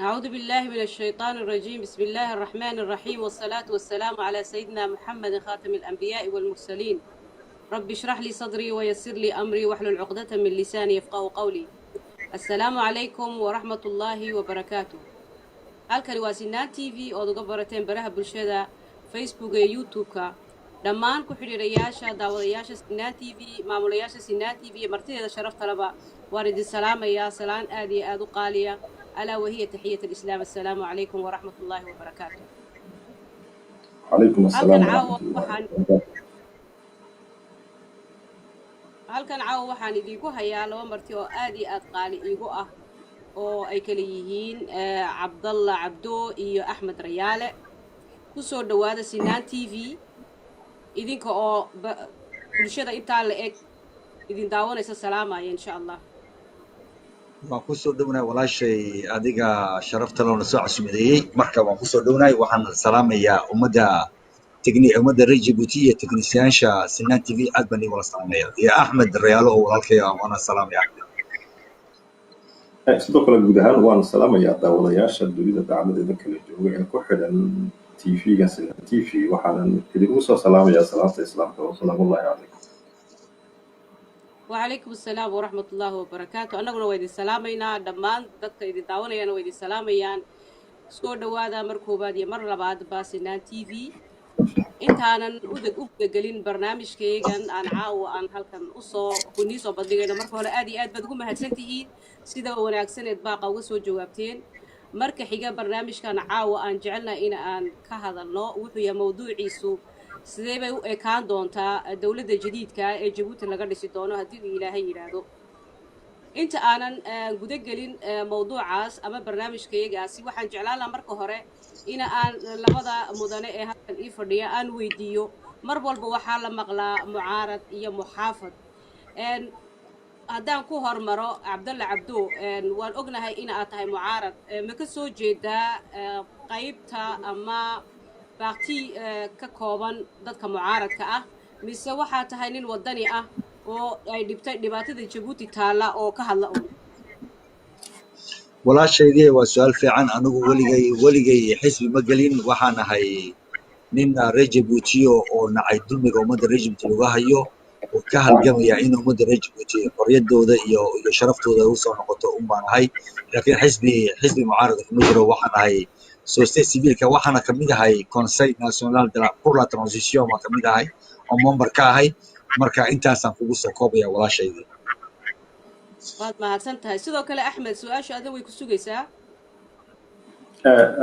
أعوذ بالله من الشيطان الرجيم. بسم الله الرحمن الرحيم، والصلاة والسلام على سيدنا محمد خاتم الأنبياء والمرسلين. رب اشرح لي صدري ويسر لي أمري واحلل عقدة من لساني يفقه قولي. السلام عليكم ورحمة الله وبركاته. Halkani waa Sinaan TV ood uga barateen baraha bulshada, Facebook iyo YouTube-ka. Dhammaan ku xidhiidhayaasha, daawadayaasha Sinaan TV, maamulayaasha Sinaan TV iyo martideeda sharaftalaba, waan idin salaamayaa salaan aad iyo aad u qaaliya, alaa wahiya taxiyat alislaam. Assalaamu calaykum waraxmat ullaahi wabarakaatu. عليكم السلام Halkan caawa ورحمة الله waxaan وبركاته. Halkan caawa waxaan idiinku hayaa laba marti oo aad iyo aad qaali iigu ah, oo ay kala yihiin Cabdalla Cabdo iyo Axmed Rayaale. Kusoo dhowaada Sinaan TV, idinka oo bulshada intaa la eg idin daawanaysa salaamaya, insha Allah. Waan kusoo dhownahay, walaashay, adiga sharafta loona soo casumadeeyey. Marka waan kusoo dhownahay, waxaan salaamayaa ummadda ummadda reer Djibouti iyo teknisiyaasha Sinaan TV. Aad baan idin wala salaamaya, iyo Axmed Rayaalo oo walaalkay ah, waana salaamaya Axmed. Sidoo kale guud ahaan waan salaamayaa daawadayaasha dunida dacaladeeda kala jooga ee ku xidhan TV-ga Sinaan TV. Waxaanan idinku soo salaamayaa salaamta Islaamka, wasalaamullahi calaykum. Wacalaykum asalaam waraxmat ullaahi wabarakaatu. Annaguna waa idin salaamaynaa, dhammaan dadka idin daawanayana waa idin salaamayaan. Soo dhowaada mar koowaad iyo mar labaadba Sinaan TV. Intaanan u gudagelin barnaamijkaygan aan caawa aan halkan usoo kunii soo bandhigayno, marka hore aad iyo aad baad ugu mahadsan tihiin sida wanaagsaneed baaqa uga soo jawaabteen. Marka xiga, barnaamijkan caawa aan jecelnahay in aan ka hadalno wuxuu yahay mawduuciisu: sidee bay u ekaan doontaa dowladda jadiidka ee Jabuuti laga dhisi doono, haddii uu Ilaahay yidhaahdo? Inta aanan guda gelin mawduucaas ama barnaamijkayagaasi, waxaan jeclaan lahaa marka hore in aan labada mudane ee halkan ii fadhiya aan weydiiyo. Mar walba waxaa la maqlaa mucaarad iyo muxaafad. Haddaan ku hormaro Cabdalla Cabdo, waan ognahay in aad tahay mucaarad. Ma ka soo jeedaa qaybta ama parti ka kooban dadka mucaaradka ah, mise waxaa tahay nin waddani ah oo ay dhibtay dhibaatada Jabuuti taalla oo ka hadla un? Walaashaydii, waa su-aal fiican. Anigu weligay weligay xisbi ma gelin. Waxaan ahay nin reer Jabuutiyo oo nacay dulmiga ummadda reer Jabuuti lagu hayo, oo ka halgamaya in ummadda reer Jabuuti xorriyaddooda iyo sharaftooda ay usoo noqoto un baan ahay. Laakiin xisbi mucaarada kuma jiro. Waxaan ahay société civilka, waxaana kamid ahay Conseil national de la pour la transition baan kamid ahay oo member ka ahay. Marka intaasaan kugu soo koobaya, walaashaydii. Waad mahadsan tahay. Sidoo kale Axmed, su-aasha adan way ku sugaysaa.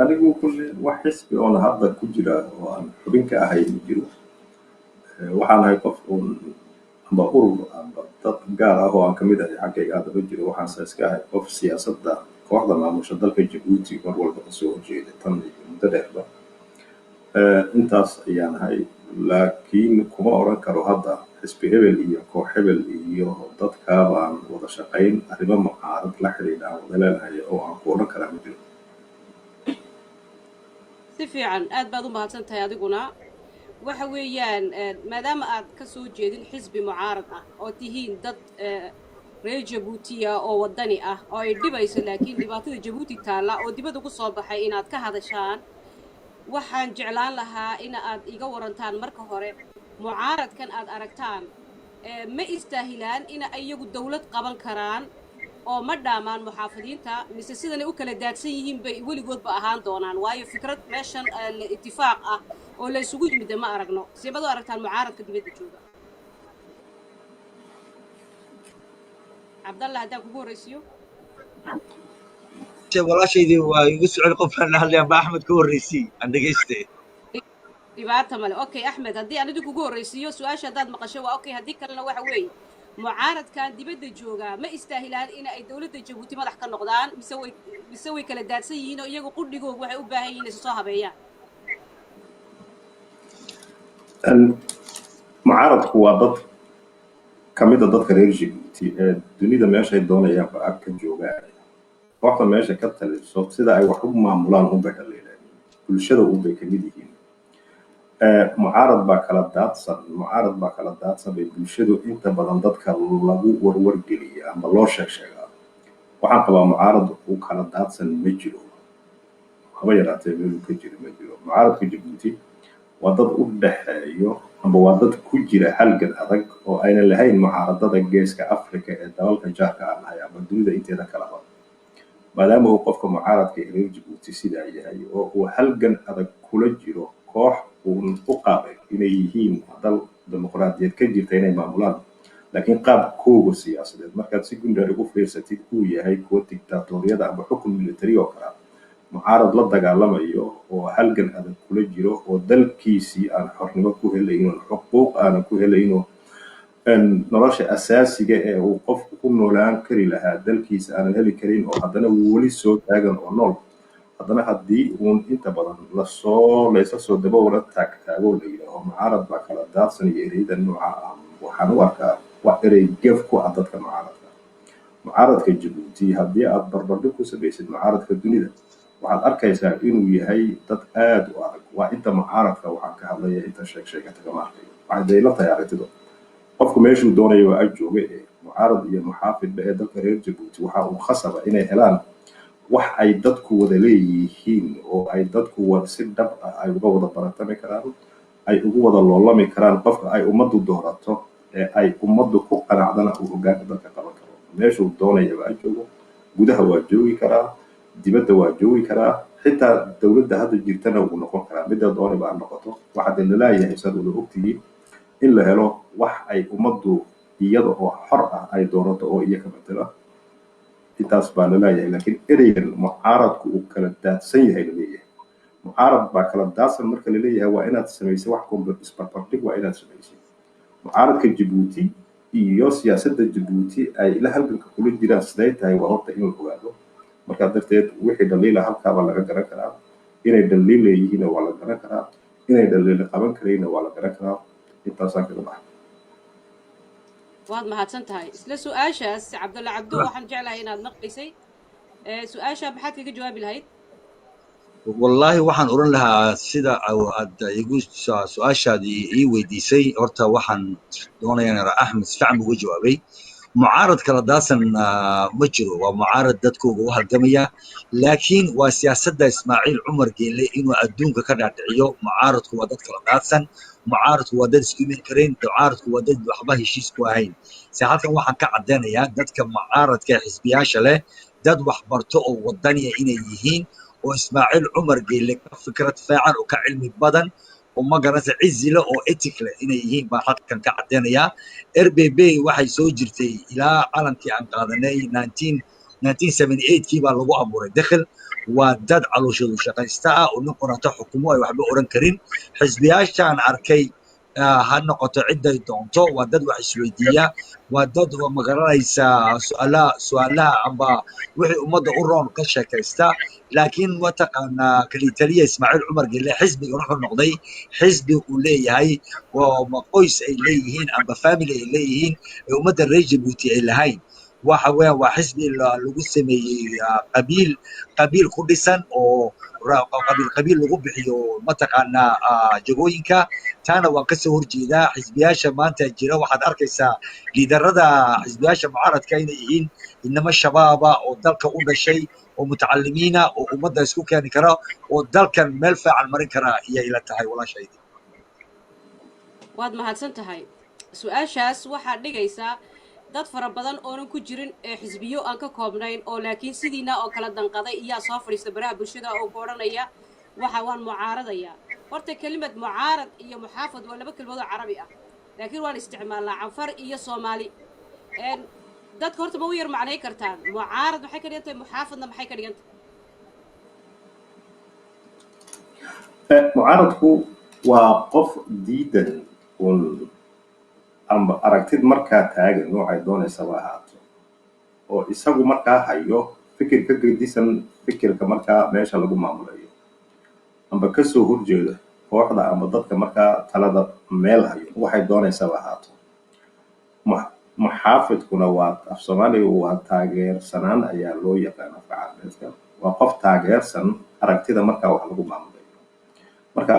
Anigu kulle wax xisbi oona hadda ku jira oo aan xubin ka ahay ma jiro. Waxaan ahay qof uun amba urur amba dad gaar ah oo aan kamid ahay xaggayga hadda ma jiro. Waxaanse iska ahay qof siyaasadda kooxda maamusha dalka Jabuuti mar walba kasoo horjeeda tan iyo muddo dheerba. Intaas ayaan ahay, laakiin kuma oran karo hadda xisbi hebel iyo koox hebel iyo dadkaa baan wada shaqayn, arrimo mucaarad la xidhiidha aan wada leenahay oo aan ku odhan karaa ma jiro. Si fiican, aad baad u mahadsan tahay adiguna. Waxa weeyaan, maadaama aad ka soo jeedin xisbi mucaarad ah oo tihiin dad reer Jabuutiya oo waddani ah oo ay dhibayso laakiin dhibaatada Jabuuti taalla oo dibadda ku soo baxay inaad ka hadashaan, waxaan jeclaan lahaa in aad iga warantaan marka hore: mucaaradkan aad aragtaan ma istaahilaan in iyagu dawlad qaban karaan oo ma dhaamaan muxaafadiinta, mise sidanay u kala daadsan yihiin bay weligoodba ahaan doonaan? Waayo, fikrad meeshan itifaaq ah oo la isugu yimid ma aragno. Seebad u aragtaan mucaaradka dibadda jooga? Cabdalla, haddaan kugu horreysiiyo. Walaashaydii waa igu socon, qofkaan la hadlayaan ba Axmed ka horreysii aan dhegayste. Dhibaata male. Okay Axmed, haddii aan idinku horreysiiyo su-aasha, haddaad maqasho waa okay, haddii kalena waxa weeye: mucaaradkan dibadda joogaa ma istaahilaan in ay dowladda Jabuuti madax ka noqdaan, mise way kala daadsan yihiin oo iyagu qudhigoogu waxay u baahan yihiin inay soo habeeyaan? Mucaaradku waa dad ka mid a dadka reer Jabuuti ee dunida meeshay doonayaanba ag ka joogaan. Kooxda meesha ka taliso sida ay wax u maamulaan unbay dhaliileen, bulshada unbay kamid yihiin. Mucaarad baa kala daadsan, mucaarad baa kala daadsan bay bulshadu inta badan dadka lagu warwargeliya ama loo sheeg sheegaa. Waxaan qabaa mucaarad uu kala daadsan ma jiro, haba yaraatee meeluu ka jiro ma jiro. Mucaaradka Jabuuti waa dad u dhexeeyo amba waa dad ku jira halgan adag oo aynan lahayn mucaaradada Geeska Africa ee dalalka jaarka aan nahay ama dunida inteeda kaleba. Maadaama uu qofka mucaaradka ee reer Jabuuti sidaa yahay oo uu halgan adag kula jiro koox uun u qaabay inay yihiin dal dimuqraadiyad ka jirta inay maamulaan, laakiin qaabkooga siyaasadeed markaad si gundheer ugu fiirsatid uu yahay kuwa dictatoriyada ama xukun military oo kala, mucaarad la dagaalamayo oo halgan adag kula jiro oo dalkiisii aan xornimo ku helaynin, xuquuq aanan ku helayno, nolosha asaasiga ee uu qofku ku noolaan kari lahaa dalkiisa aanan heli karin, oo haddana weli soo taagan oo nool, haddana haddii uun inta badan lasoo laysla soo daba wala taagtaago la yidhaaho mucaarad baa kala daadsan iyo ereyada nooca ah, waxaan u arkaa waa erey gef ku ah dadka mucaaradka. Mucaaradka Jabuuti haddii aad barbardhig ku samaysid mucaaradka dunida, waxaad arkaysaa inuu yahay dad aad u adag. Waa inta mucaaradka waxaan ka hadlaya, inta sheeg sheegata kama arkayo. Waxay dayla tahay aragtidu qofku meeshuu doonayo waa ag jooga ee mucaarad iyo muxaafidba ee dalka reer Jabuuti waxa uu khasaba inay helaan wax ay dadku wada leeyihiin oo ay dadku wada si dhab ah ay uga wada baratami karaan, ay ugu wada loolami karaan. Qofka ay ummaddu doorato ee ay ummaddu ku qanacdana uu hoggaanka dalka qaban karo, meeshuu doonaya waa joogo. Gudaha waa joogi karaa, dibadda waa joogi karaa, xitaa dowladda hadda jirtana wuu noqon karaa, midda dooniba ha noqoto. Waxaa dee laleeyahay, saad wada ogtihiin, in la helo wax ay ummaddu iyada oo xor ah ay doorato oo iyaga matala. Intaas baa laleeyahay, laakiin ereygan mucaaradku uu kala daadsan yahay laleeyahay, mucaarad baa kala daadsan marka laleeyahay, waa inaad samaysay wax isbarbardhig, waa inaad samaysay mucaaradka Jabuuti iyo siyaasadda Jabuuti ay la halganka kula jiraan siday tahay, waa horta in la ogaado. Markaa darteed wixii dhaliila halkaabaa laga garan karaa. Inay dhaliil leeyihiinna waa la garan karaa, inay dhaliila qaban karayna waa la garan karaa. Intaasaan kaga baxay. Waad mahadsan tahay. Isla su-aashaas, Cabdulla Cabdo, waxaan jeclahay inaad maqlaysay su-aasha, maxaad kaga jawaabi lahayd? Wallaahi waxaan oran lahaa sida aad igu su-aashaadii ii weydiisay, horta waxaan doonayaa inaan Axmed si fiican uga jawaabay. Mucaarad kala daasan ma jiro, waa mucaarad dadkooga u halgamaya, laakiin waa siyaasadda Ismaaciil Cumar Geelle inuu adduunka ka dhaadhiciyo mucaaradku waa dad kala daadsan, mucaaradku waa dad isku iman karayn, mucaaradku waa dad waxba heshiis ku ahayn. Se halkan waxaan ka caddaynayaa dadka mucaaradka ee xisbiyaasha leh dad wax barto oo wadaniya inay yihiin, oo Ismaaciil Cumar Geelle ka fikrad fiican oo ka cilmi badan oo ma garanaysa cizi leh oo ethic leh inay yihiin baan halkan ka caddaynayaa. RBB waxay soo jirtay ilaa calankii aan qaadanay 1978kii baa lagu abuuray dakhil. Waa dad calooshoodu shaqaysta ah oo nin qorato xukumo ay waxba oran karin. Xisbiyaashaan arkay, ha noqoto ciday doonto, waa dad wax isweydiiya, waa dad ma garanaysaa su-aalaha amba wixii ummadda u roon ka sheekaysta. Laakiin mataqaanaa kalitaliya Ismaaciil Cumar Gelle xisbigan wuxuu noqday xisbi uu leeyahay oo qoys ay leeyihiin amba family ay leeyihiin ee ummadda reer Jabuuti ay lahayn. Waxa weeyaan waa xisbi lagu sameeyey qabiil, qabiil ku dhisan oo qabiil qabiil lagu bixiyo mataqaanaa jagooyinka. Taana waan kasoo horjeedaa. Xisbiyaasha maanta jira waxaad arkaysaa liidarada xisbiyaasha mucaaradka inay yihiin inamo shabaaba oo dalka u dhashay oo mutacalimiina oo ummadda isku keeni kara oo dalkan meel fiican marin kara iyay ila tahay, walaashaydi. Waad mahadsan tahay. Su-aashaas waxaad dhigaysaa dad fara badan oonan ku jirin ee xisbiyo aan ka koobnayn oo laakiin sidiina oo kala danqaday iyaa soo fadhiista baraha bulshada oo ku odhanaya waxa waan mucaaradaya. Horta kelimad mucaarad iyo muxaafad waa laba kelmood oo Carabi ah, laakiin waan isticmaalnaa Canfar iyo Soomaali. Dadka horta ma u yar macnay kartaan mucaarad maxay ka dhigan tahay, muxaafadna maxay ka dhigan tahay? Mucaaradku waa qof diidan un amba aragtid markaa taagan, noocay doonaysaba ahaato, oo isagu markaa hayo fikir ka gedisan fikirka markaa meesha lagu maamulayo, amba kasoo horjeeda kooxda ama dadka markaa talada meel hayo, waxay doonaysaba ahaato. Muxaafidkuna waa, af Soomaaliga waa taageersanaan ayaa loo yaqaan afka Carabeedka. Waa qof taageersan aragtida markaa wax lagu maamulayo. Marka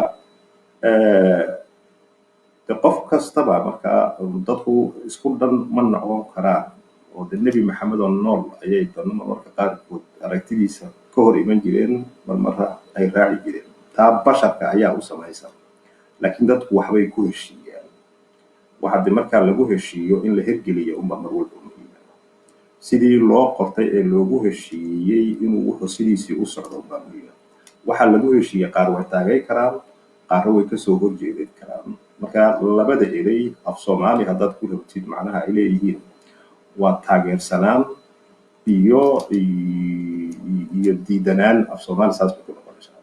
de qof kastaba markaa dadku isku dhan ma noqon karaan, oo de Nebi Maxamed oo nool ayay dana marmarka qaarkood aragtidiisa ka hor iman jireen, marmarra ay raaci jireen. Taa basharka ayaa u samaysan, laakiin dadku waxbay ku heshiiyaan. Waxa de markaa lagu heshiiyo in la hirgeliyo unbaa mar walba muhiima. Sidii loo qortay ee loogu heshiiyey inuu wuxuu sidiisii u socdo unbaa muhiima. Waxaa lagu heshiiyey qaar way taagay karaan, qaarna way kasoo horjeedin karaan. Marka labada erey af Soomaali haddaad ku rabtid, macnaha ay leeyihiin waa taageersanaan iyo diidanaan. Af Soomaali saas bay ku noqonaysaa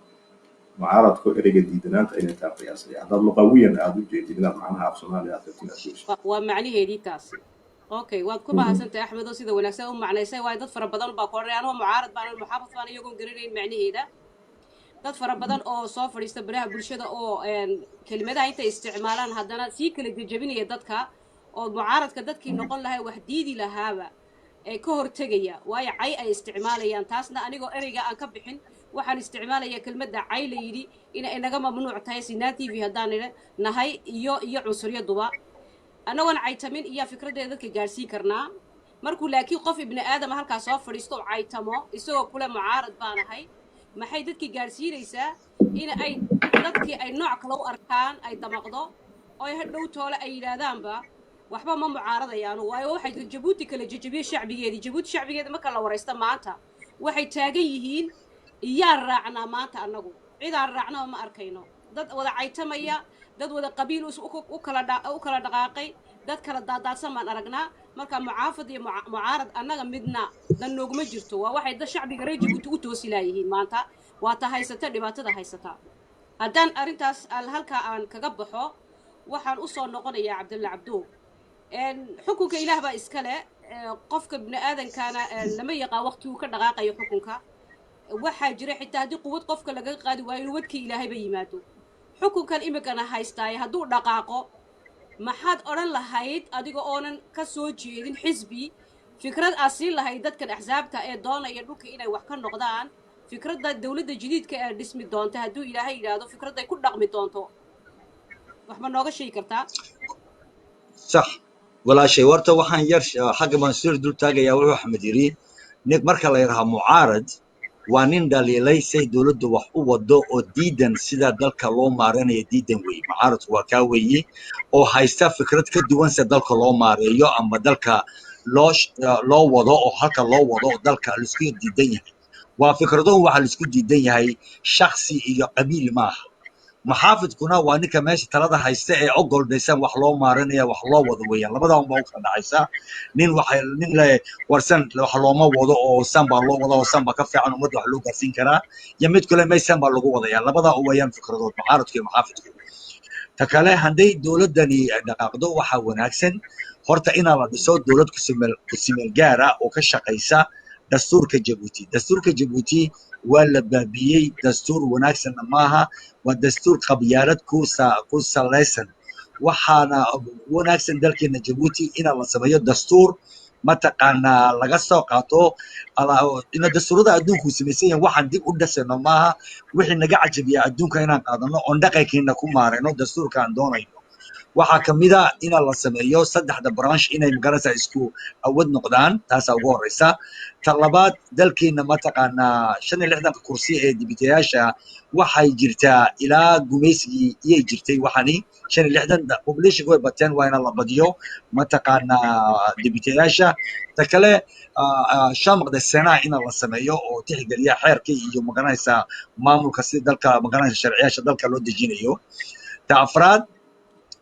mucaaradku. Ereyga diidanaanta inay taa qiyaasaya haddaad luqawiyan aada u jeedid inaad macnaha af Soomaali aad rabtid aad ku heshid. Waa macnaheedii taasi. Okay, waad ku mahadsantahay, Axmed, oo sida wanaagsan u macnaysay, waayo dad fara badan baa ku odhanaya anoo mucaarad baan, muxaafad baan, iyagoon garanayn macnaheeda. Dad fara badan oo soo fadhiista baraha bulshada oo kelimadaha intay isticmaalaan haddana sii kala jejebinaya dadka, oo mucaaradka dadkii noqon lahaa wax diidi lahaaba ee ka hortegaya, waayo cay ay isticmaalayaan. Taasna anigoo ereyga aan ka bixin, waxaan isticmaalayaa kelmadda cay la yidhi inay inaga mamnuuc tahay Sinaan TV haddaan nahay, iyo cunsuryaduba. Annagoon caytamin iyo fikraddeeda dadka gaadhsiin karnaa. Markuu laakiin qof ibni aadama halkaa soo fadhiisto oo caytamo isagoo kule mucaarad baan ahay, maxay dadkii gaadhsiinaysaa? In ay dadkii ay nooc kale u arkaan, ay damaqdo, oo ay hadhow toole ay yidhaahdaanba waxba ma mucaaradayaanu, waayo waxay Jabuuti kala jejebiye shacbigeedii. Jabuuti shacbigeeda marka la waraysta maanta waxay taagan yihiin: iyaan raacnaa maanta? Annagu cidaan raacnaba ma arkayno. Dad wada caytamaya, dad wada qabiil u kala dhaqaaqay, dad kala daadaadsan baan aragnaa. Marka mucaafad iyo mucaarad annaga midna dan nooguma jirto. Waa waxay dad shacbiga reer Jabuuti u toosi laayihiin maanta, waa ta haysata dhibaatada haysata. Haddaan arrintaas halkaa aan kaga baxo, waxaan usoo noqonayaa Cabdulla Cabdo. Xukunka Ilaah baa iska leh. Qofka bini aadankana lama yaqaan waqti uu ka dhaqaaqayo xukunka. Waxaa jira xitaa haddii quwad qofka lagaga qaadi waayo inuu wadkii Ilaahayba yimaado. Xukunkan iminkana haystaaye hadduu dhaqaaqo, maxaad odhan lahayd, adiga oonan ka soo jeedin xisbi, fikrad aad siin lahayd dadkan axsaabta ee doonaya dhulka inay wax ka noqdaan, fikradda dowladda jadiidka ee dhismi doonta hadduu Ilaahay yidhaahdo, fikradday ku dhaqmi doonto, wax ma nooga sheegi kartaa? Sax, walaashay. Horta waxaan yar xagga Mansuur dul taagayaa wuxuu Axmed yidhi. Nin marka la yidhaha mucaarad waa nin dhaliilay say dowladdu wax u wado oo diidan sida dalka loo maaranayo. Diidan weeye mucaaradku, waa kaa weeye oo haysta fikrad ka duwan sida dalka loo maareeyo ama dalka loo wado oo halka loo wado oo dalka laisku diidan yahay. Waa fikraduhu waxa laisku diidan yahay, shaksi iyo qabiil maaha. Muxaafidkuna waa ninka meesha talada haysta ee ogoldaysan wax loo maaranaya, wax loo wado weeyaan. Labadan baa u kala dhacaysa. Nin waxay nin le warsan wax looma wado oo san baa loo wada oo san baa ka fiican ummadda wax loo gaarsiin karaa, iyo mid kale maysan baa lagu wadaya. Labada weeyaan fikradood mucaaradku iyo muxaafidku. Ta kale, hadday dowladdani dhaqaaqdo, waxaa wanaagsan horta inaa la dhiso dowlad kusimeel gaara oo ka shaqaysa dastuurka Jabuuti. Dastuurka Jabuuti waa la baabiyey, dastuur wanaagsanna maaha, waa dastuur qabyaalad ku salaysan. Waxaana wanaagsan dalkeena Jabuuti inaa la sameeyo dastuur mataqaanaa laga soo qaato ina dastuurada adduunku samaysan yahin. Waxaan dib u dhasayno maaha, wixii naga cajabiya adduunka inaan qaadano oon dhaqankeena ku maarayno dastuurka aan doonayno. Waxaa kamid a ina la sameeyo saddexda branch inay magaranaysaa isku awood noqdaan, taasaa ugu horeysa. Ta labaad, dalkeena mataqaanaa 65-ka kursi ee dibitayaasha waxay jirtaa ilaa gumaysigii iyay jirtay. Waxani 65 population way bateen, waa ina la badiyo mataqaanaa dibitayaasha. Ta kale, chambre de sénat ina la sameeyo oo tixgeliya xeerka iyo magaranaysaa maamulka si dalka magaranaysa sharciyaasha dalka loo dejinayo. Ta afraad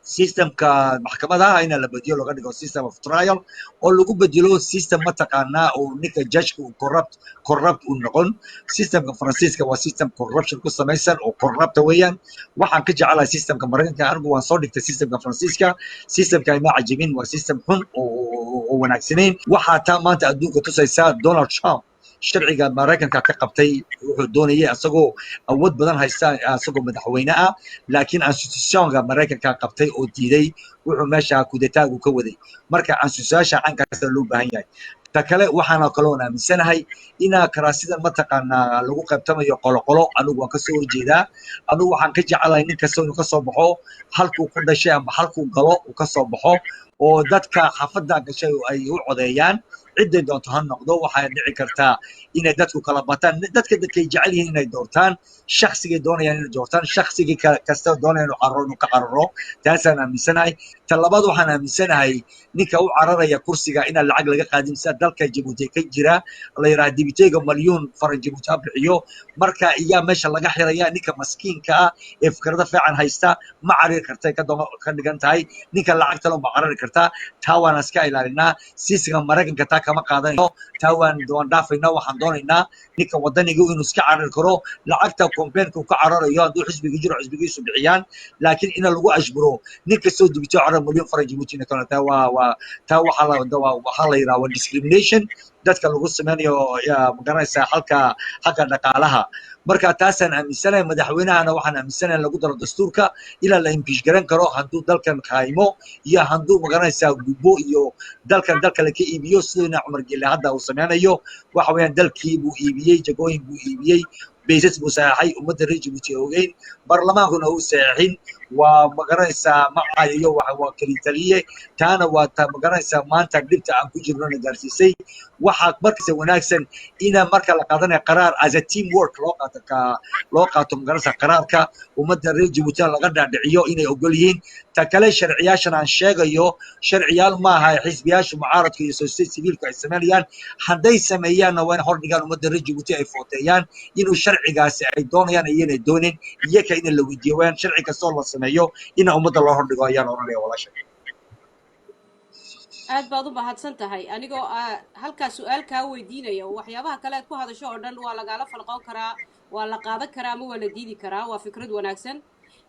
Systemka maxkamadaha ina la bediyo, laga dhigo system of trial oo lagu bedelo system mataqaanaa oo ninka judgeka uu corrupt uu noqon. Systemka Faransiiska waa system corruption ku samaysan oo corrupta weeyaan. Waxaan ka jecelahay systemka Maraykanka. Anigu waan soo dhigtay systemka Faransiiska. Systemka ima cajibin, waa system xun oo wanaagsanayn. Waxaa taa maanta adduunka tusaysaa Donald Trump sharciga Maraykanka ka qabtay wuxuu doonayay, isagoo awood badan haysta, isagoo madaxweyne ah, laakiin constitutionka Maraykanka qabtay oo diiday wuxuu meesha kudetaagu ka waday. Marka constitutionyaasha caynkaasa loo baahan yahay. Ta kale, waxaana kaloon aaminsanahay inaa karaasidan mataqaanaa lagu qaybtamayo qoloqolo. Anigu waan kasoo horjeedaa. Anigu waxaan ka jecelahay nin kasta inuu kasoo baxo halkuu ku dhashay amba halkuu galo uu kasoo baxo, oo dadka xaafadda gashay ay u codeeyaan, cidday doonto ha noqdo. Waxay dhici kartaa inay dadku kala bataan, dadka dadkay jecel yihiin inay doortaan, shaksigay doonayaan inay doortaan, shaksigii kasta doonaya inuu cararo inuu ka cararo. Taasaan aaminsanahay. Ta labaad, waxaan aaminsanahay ninka u cararaya kursiga inaan lacag laga qaadin, sida dalka Jabuuti ka jira la yidhaha dibiteyga malyuun faran Jabuuti ha bixiyo. Marka iyaa meesha laga xiraya ninka maskiinka ah ee fikrado fiican haysta ma cariri kartay ka dhigan tahay. Ninka lacagta lo ma carari kartaa. Taa waan iska ilaalinaa. Siisiga Maraykanka taa kama qaadanayno, taa waan dhaafaynaa. Waxaan doonaynaa ninka wadaniga inuu iska carari karo lacagta campaignka uu ka cararayo. Hadduu xisbiga jiro, xisbigiisu bixiyaan, laakiin ina lagu ashburo nin kastoo dibito carar milyan faran Jabuuti ina taa waa taa waxaa la yidhaha waa discrimination dadka lagu sameynayo, magaranaysaa, halka halka dhaqaalaha. Marka taasaan aaminsanahay. Madaxweynahana waxaan aaminsanahay lagu daro dastuurka ilaa la impeach garan karo hadduu dalkan khaymo iyo hadduu magaranaysaa gubbo iyo dalkan dal kale ka iibiyo, siduu Cumar Gelle hadda uu sameynayo. Waxa weeyaan dalkii buu iibiyey, jagooyin buu iibiyey, baysas buu saxeexay ummadda reer Jabuuti ogeyn, baarlamaankuna uu saxeexin. Waa magaranaysaa macayo, waa keli taliye. Taana waa ta magaranaysaa maanta dhibta aan ku jirno na gaarsiisay. Waxaa markasta wanaagsan ina marka la qaadanayo qaraar as a team work loo qaato, ka loo qaato magaranaysaa qaraarka, ummadda reer Jabuutina laga dhaadhiciyo inay ogol yihiin. Ta kale, sharciyaashan aan sheegayo sharciyaal maaha xisbiyaasha mucaaradka iyo society civilku ay sameynayaan. Hadday sameeyaanna, waa in hor dhigaan ummadda reer Jabuuti, ay footeeyaan inuu sharcigaasi ay doonayaan iyanay doonin iyaka in la weydiiyo. Wayaan sharci kastoo la sameeyo ina ummadda loo hordhigo ayaan oranaya, walaasha. Aad baad u mahadsan tahay. Anigoo halkaa su-aal kaa weydiinaya, waxyaabaha kale aad ku hadasho oo dhan waa lagaala falqoon karaa, waa la qaadan karaa ama waa la diidi karaa, waa fikrad wanaagsan.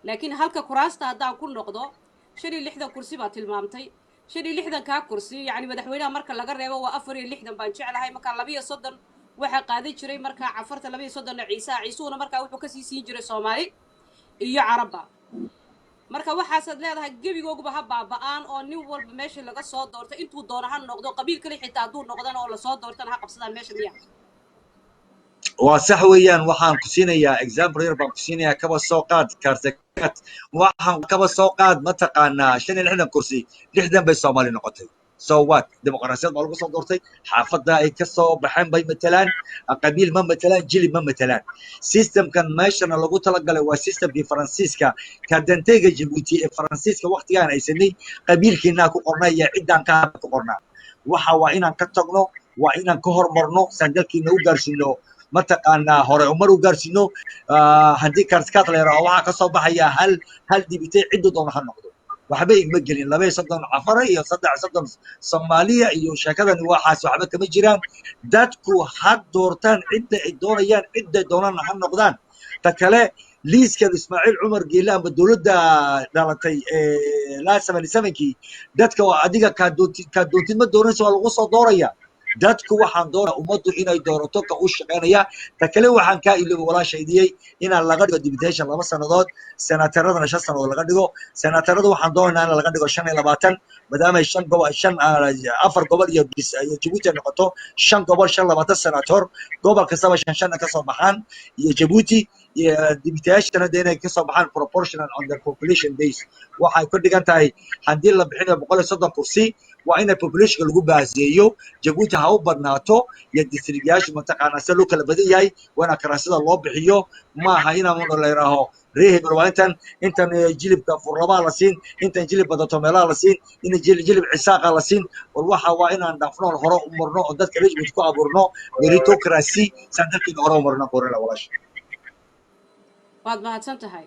Laakiin halka kuraasta haddaan ku noqdo, 65 kursi baa tilmaamtay. 65-kaa kursi, yacni madaxweynaha marka laga reebo, waa 64 baan jeclahay. Markaa 32 waxaa qaadan jiray markaa Cafarta, 32-na Ciisaha. Ciisuhuna markaa wuxuu kasii siin jiray Soomaali iyo Carabba. Marka waxaasaad leedahay gebigooguba ha baaba'aan oo nin walba meesha laga soo doorto intuu doono ha noqdo, qabiil kale xitaa hadduu noqdana oo lasoo doortana ha qabsadaan meesha, miya? Waa sax weeyaan. Waxaan ku siinayaa example yar baan ku siinayaa. Kaba soo qaad kartakat, waxaan kaba soo qaad mataqaanaa 65 kursi, 60 bay Soomaali noqotay. So what? Dimuqraasiyad baa lagu soo doortay, xaafadda ay ka soo baxeen bay matalaan, qabiil ma matalaan, jilib ma matalaan. Systemkan meeshana lagu talagalay waa systemkii Faransiiska, kardanteyga Jabuuti ee Faransiiska waqtigaan haysanay. Qabiilkiinaa ku qornaa iyo ciddaan ka ku qornaa. Waxa waa inaan ka tagno, waa inaan ka hormarno saan dalkiina u gaarsiino, mataqaanaa hore umar u gaarsiino. Haddii kartikaad la yaraho, waxaa kasoo baxaya hal hal dibitay, ciddu doono ha noqdo, waxba igma gelin. 32 Cafara iyo 33 Soomaaliya iyo sheekadani waxaas waxba kama jiraan. Dadku ha doortaan cidda ay doonayaan, cidday doonaan ha noqdaan. Ta kale, liiskan Ismaaciil Cumar Geele ama dowladda dhalatay laa 77-kii, dadka oo adiga kaa doontid ma doonaysa, waa lagu soo dooraya. Dadku waxaan doonaa ummaddu inay doorato ka u shaqaynaya. Ta kale, waxaan kaa iloobi, walaashaydiyey, inaan laga dhigo deputation 2 sannadood, senataradana 5 sannadood laga dhigo. Senatarada waxaan doonaynaa in laga dhigo 25, maadaama ay shan gobol, shan, afar gobol iyo Jabuuti ay noqoto shan gobol, 25 senator, gobol kastaba shan shanna kasoo baxaan iyo Jabuuti iyo deputationana de inay kasoo baxaan proportional on their population base. Waxay ku dhigan tahay haddii la bixinayo 130 kursi, waa ina populationka lagu baaseeyo. Jabuuti ha u badnaato iyo districtyaashu mataqaanaa sida loo kala badan yahay waa ina karaasida loo bixiyo. Maaha inaan la yidhaaho ree hebel waa intan, intan jilibka furlabaa la siin, intan jilib badato meelaha la siin, in jilib cisaaqa la siin. War waxa waa inaan dhaafno, hore u marno oo dadka reer Jabuuti ku abuurno meritocracy saan dalkeena hore u marno. Qorela, walaasha. Waad mahadsan tahay.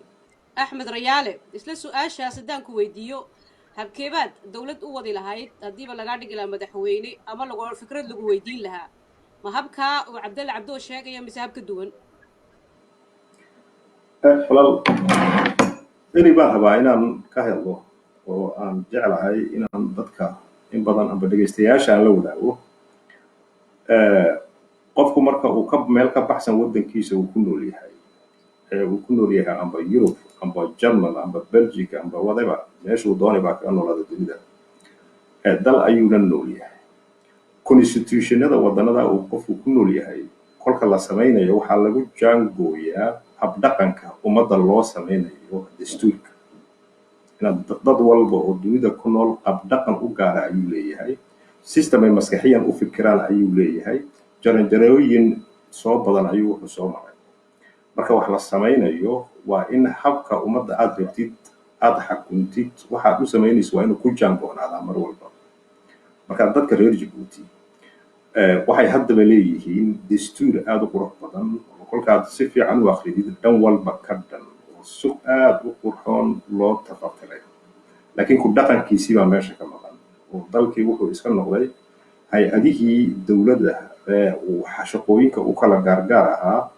Axmed Rayaale, isla su-aashaas haddaan ku weydiiyo, habkeebaad dowlad u wadi lahayd haddiiba lagaa dhigi lahaa madaxweyne ama lagu fikrad lagu weydiin lahaa? Ma habkaa uu Cabdalle Cabdoo sheegaya mise hab ka duwan? Walaal, eri baan rabaa inaan ka hadlo oo aan jeclahay inaan dadka in badan amba dhegaystayaasha aan la wadaago. Qofku marka uu ka meel ka baxsan waddankiisa uu ku nool yahay, ee uu ku nool yahay amba Yurub amba German amba Belgica amba whatever, meeshuu doonay baa kaga noolaada dunida, ee dal ayuuna nool yahay. Constitutionada waddanada uu qofku ku nool yahay kolka la samaynayo, waxaa lagu jaangooyaa habdhaqanka ummadda loo samaynayo dastuurka. Inaad dad walba oo dunida ku nool habdhaqan u gaara ayuu leeyahay, system ay maskaxiyan u fikiraan ayuu leeyahay, jaranjarooyin soo badan ayuu wuxuu soo maray. Marka wax la samaynayo, waa in habka ummadda aad rabtid aad xakuntid, waxaad u samaynayso waa inuu ku jaangoonaadaa mar walba. Marka dadka reer Jabuuti waxay haddaba leeyihiin dastuur aada u qurux badan oo kolkaad si fiican u akridid dhan walba ka dhan oo si aada u qurxoon loo tafatilay, laakiin ku dhaqankiisii baa meesha ka maqan, oo dalkii wuxuu iska noqday hay-adihii dowladda ee uu shaqooyinka u kala gaargaar ahaa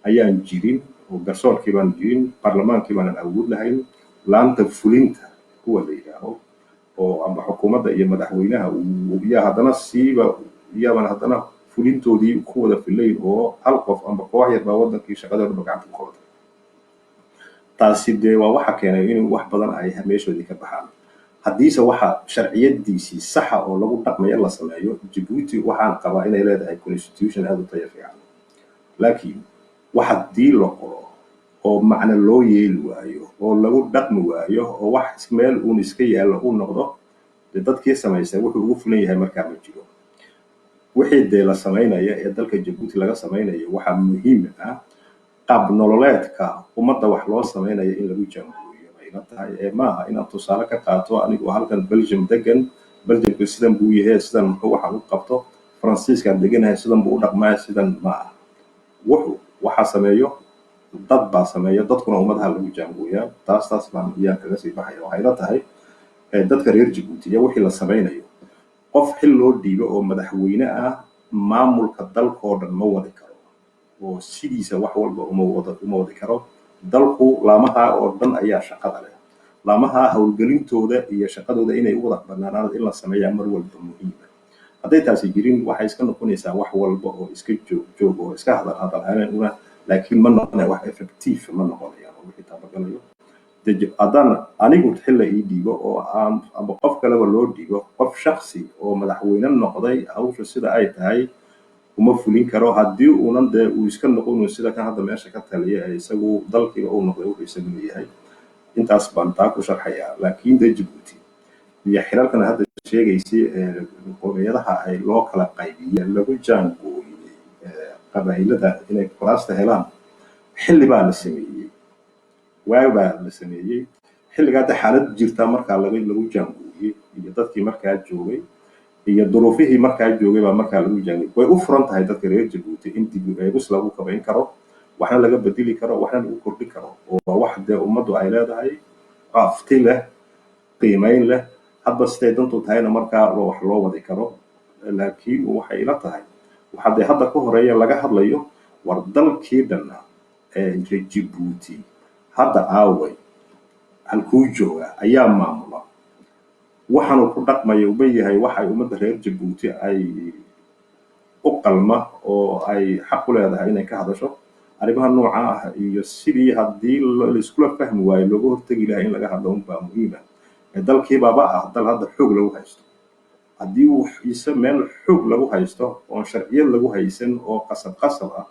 ayaan jirin, oo garsoorkii baan jirin, baarlamaankii baanan awood lahayn, laanta fulinta kuwa la yidhaaho oo amba xukuumadda iyo madaxweynaha yaa haddana siiba yaaban haddana fulintoodii ku wada filayn, oo hal qof amba koox yar baa waddankii shaqadooda gacanta ku qabatay. Taasi dee waa waxa keenay in wax badan ay meeshoodii ka baxaan. Haddiise waxa sharciyadiisii saxa oo lagu dhaqmayo la sameeyo, Jabuuti waxaan qabaa inay leedahay constitution aada u tayo fiican. Laakiin wax haddii la qoro oo macno loo yeeli waayo oo lagu dhaqmi waayo oo wax meel uun iska yaallo uu noqdo, dee dadkii samaystay wuxuu ugu fulan yahay markaa ma jiro. Wixii dee la samaynaya ee dalka Jabuuti laga samaynayo, waxaa muhiim ah qaab nololeedka ummadda wax loo samaynayo in lagu jaangooyo bay ila tahay, ee maaha inaad tusaale ka qaato anigoo halkan Belgium degan, Belgiumku sidan buu yahay, sidan muxuu waxaan u qabto, Faransiiskaan deganahay, sidan buu u dhaqmaya, sidan ma aha. Wuxuu waxaa sameeyo dad baa sameeya, dadkuna ummadaha lagu jaangooyaa. Taas baan iyaan kaga sii baxaya. Waxay ila tahay dadka reer Jabuuti iyo wixii la samaynayo, qof xil loo dhiibo oo madaxweyne ah maamulka dalkoo dhan ma wadi karo, oo sidiisa wax walba uma wadi karo. Dalku laamaha oo dhan ayaa shaqada leh. Laamaha howlgelintooda iyo shaqadooda inay u wada banaanaan in la sameeyaa mar walba muhiima. Hadday taasi jirin, waxay iska noqonaysaa wax walba oo iska joog joog oo iska hadal hadal ahaan una, laakiin ma noqonaya wax effective ma noqonayaan oo wixii taabagalayo. Haddaan anigu xilla ii dhiibo oo aan ama qof kaleba loo dhiibo, qof shaksi oo madaxweyne noqday hawsha sida ay tahay uma fulin karo, haddii uunan dee uu iska noqon sida kan hadda meesha ka taliya ee isagu dalkiiba uu noqday wuxuu isagu leeyahay. Intaas baan taa ku sharxayaa. Laakiin dee Jabuuti iyo xilalkan hadda sheegaysay ee qowmiyadaha ay loo kala qaybiyey, lagu jaangooyey qabaa'ilada inay kuraasta helaan, xilli baa la sameeyey, waag baa la sameeyey. Xilligaa hadda xaalad jirtaa markaa lagu jaangooyey iyo dadkii markaa joogay iyo duruufihii markaa joogay baa markaa lagu jaangooyey. Way u furan tahay dadka reer Jabuuti in dib u eegis lagu kabayn karo, waxna laga bedeli karo, waxna lagu kordhin karo, oo waa wax dee ummaddu ay leedahay, afti leh, qiimayn leh, hadba siday dantu tahayna markaa wax loo wadi karo. Laakiin waxay ila tahay waxaa dee hadda ka horeeya laga hadlayo, war dalkii dhanna ee Jabuuti hadda aaway, halkuu jooga, ayaa maamula, waxaanu ku dhaqmaya uma yahay waxay ummadda reer Jabuuti ay u qalma oo ay xaq u leedahay inay ka hadasho arrimaha nooca ah, iyo sidii haddii laiskula fahmi waayo looga hortegi lahaa in laga hadlo unbaa muhiima. Dalkiibaaba ah dal hadda xoog lagu haysto. Haddii uu ise meel xoog lagu haysto oon sharciyad lagu haysan oo qasab qasab ah,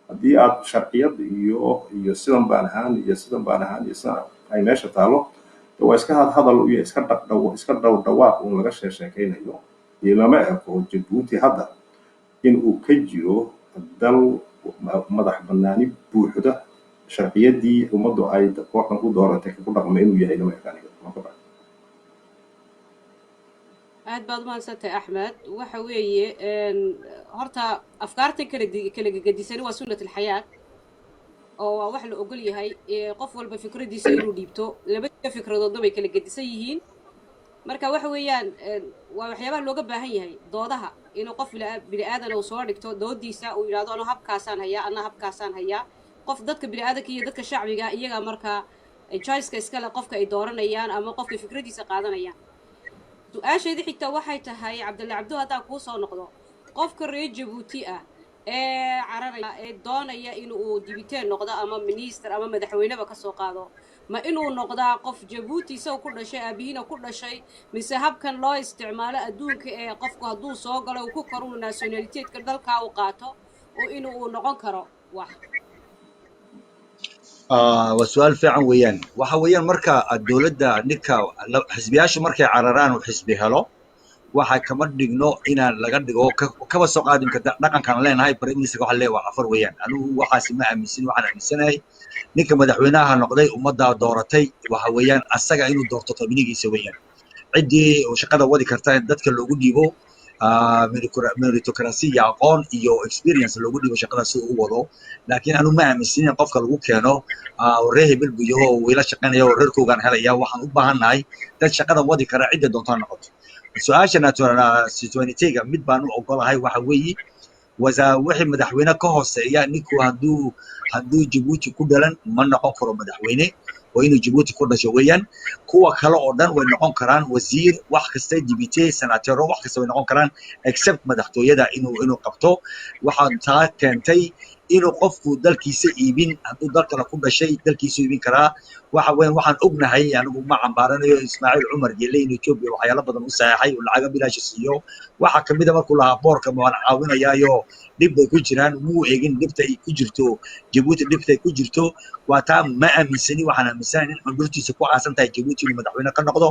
haddii aad sharciyad iyo sidan baan ahaan iyo sidan baan ahaan iyo sidan ay meesha taalo, de waa iska hadhadal iyo iska dhaqdhaw iska dhow dhawaaq uun laga sheekeynayo. Iyo lama eko Jabuuti hadda in uu ka jiro dal madax banaani buuxda, sharciyadii ummaddu ay kooxdan ku dooratay ku dhaqmay inuu yahay lama ekaaniga. Waan ka baxay. Aad baad umahadsantahay, Axmed. Waxa weeye, horta afkaartan kala gegedisani waa sunnat alxayaat. Oo waa wax la ogol yahay qof walba fikradiisa inuu dhiibto. Labada fikradoodna way kala gedisan yihiin. Marka waxa weeyaan, waa waxyaabaha looga baahan yahay doodaha, inuu qof bini aadan uu soo dhigto doodiisa, uu yidhahdo, "Anu habkaasaan hayaa, anna habkaasaan hayaa." Qof dadka bini aadanka iyo dadka shacbiga iyaga markaa choiceka iskale, qofka ay dooranayaan ama qofka fikradiisa qaadanayaan. Su-aashayda xigta waxay tahay, Cabdalla Cabdo, haddaan kuu soo noqdo, qofka reer Jabuuti ah ee cararaya ee doonaya in uu député noqdo ama minister ama madaxweyneba ka soo qaado, ma inuu noqdaa qof Jabuuti isaga ku dhashay, aabihiina ku dhashay, mise habkan loo isticmaalo adduunka ee qofku hadduu soo galo uu ku koro uu nationalityka dalkaa uu qaato oo inuu uu noqon karo wax? Waa su-aal fiican weeyaan. Waxa weeyaan, marka aad dowladda ninka xisbiyaashu markay cararaan uu xisbi helo, waxa kama dhigno inaan laga dhigo kaba soo qaadin karta dhaqankaan leenahay. Prime minister waxa leeyahay waa Cafar weeyaan. Anigu waxaasi ma aaminsin. Waxaan aaminsanahay ninka madaxweynaha noqday ummaddaa dooratay. Waxa weeyaan, asaga inuu doorto kabinigiisa weeyaan, ciddii shaqada wadi karta in dadka loogu dhiibo, meritocracy iyo aqoon iyo experience loogu dhiibo shaqada si uu u wado. Laakiin anu ma aaminsin in qofka lagu keeno oo reer hebel buu yaho oo wiila shaqaynaya oo reerkoogaan helaya. Waxaan u baahannahay dad shaqada wadi kara, cidda doontaa noqoto. Su-aasha citoyennetéga mid baan u ogolahay. Waxa weeye, wasa wixii madaxweyne ka hooseeya, ninku hadduu Jabuuti ku dhalan ma noqon karo madaxweyne, oo inuu Jabuuti ku dhasho weeyaan. Kuwa kale oo dhan way noqon karaan wasiir, wax kasta, député, senatero, wax kasta way noqon karaan, except madaxtooyada inuu qabto. Waxaa taa keentay inuu qofku dalkiisa iibin. Hadduu dal kale ku dhashay, dalkiisu iibin karaa. Waxa weeyaan, waxaan ognahay, anigu ma cambaaranayo Ismaaciil Cumar Geelle in Ethiopia waxyaalo badan u saxeexay oo lacaga bilaash siiyo. Waxaa kamid a markuu lahaa boorka waan caawinayaayo, dhib bay ku jiraan, muu eegin dhibta ay ku jirto Jabuuti, dhibta ay ku jirto. Waa taa ma aaminsani. Waxaan aaminsanahay in xundhurtiisa ku aasan tahay Jabuuti inuu madaxweyne ka noqdo.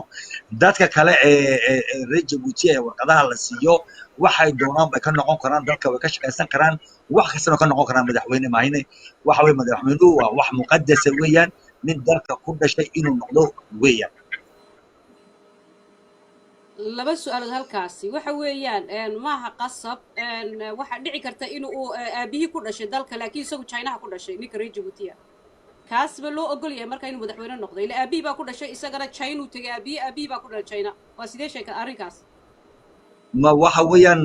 Dadka kale ee reer Jabuuti ee warqadaha la siiyo, waxay doonaan bay ka noqon karaan dalka, way ka shaqaysan karaan, wax kastana ka noqon karaan. Madaxweyne maahine. Waxa weye, madaxweynuhu waa wax muqadasa weeyaan, nin dalka ku dhashay inuu noqdo weeyaan. Laba su-aalood halkaasi. Waxa weeyaan, maaha qasab. Waxaa dhici karta in uu aabihii ku dhashay dalka, laakiin isagu Chinaha ku dhashay. Ninka reer Jabuutiya kaas ba loo ogol yahay marka inuu madaxweyne noqdo? Ila aabihii baa ku dhashay, isagana China uu tegay, aabihii baa ku dhalay China. Waa sidee sheeka arrinkaas? Ma waxa weeyaan,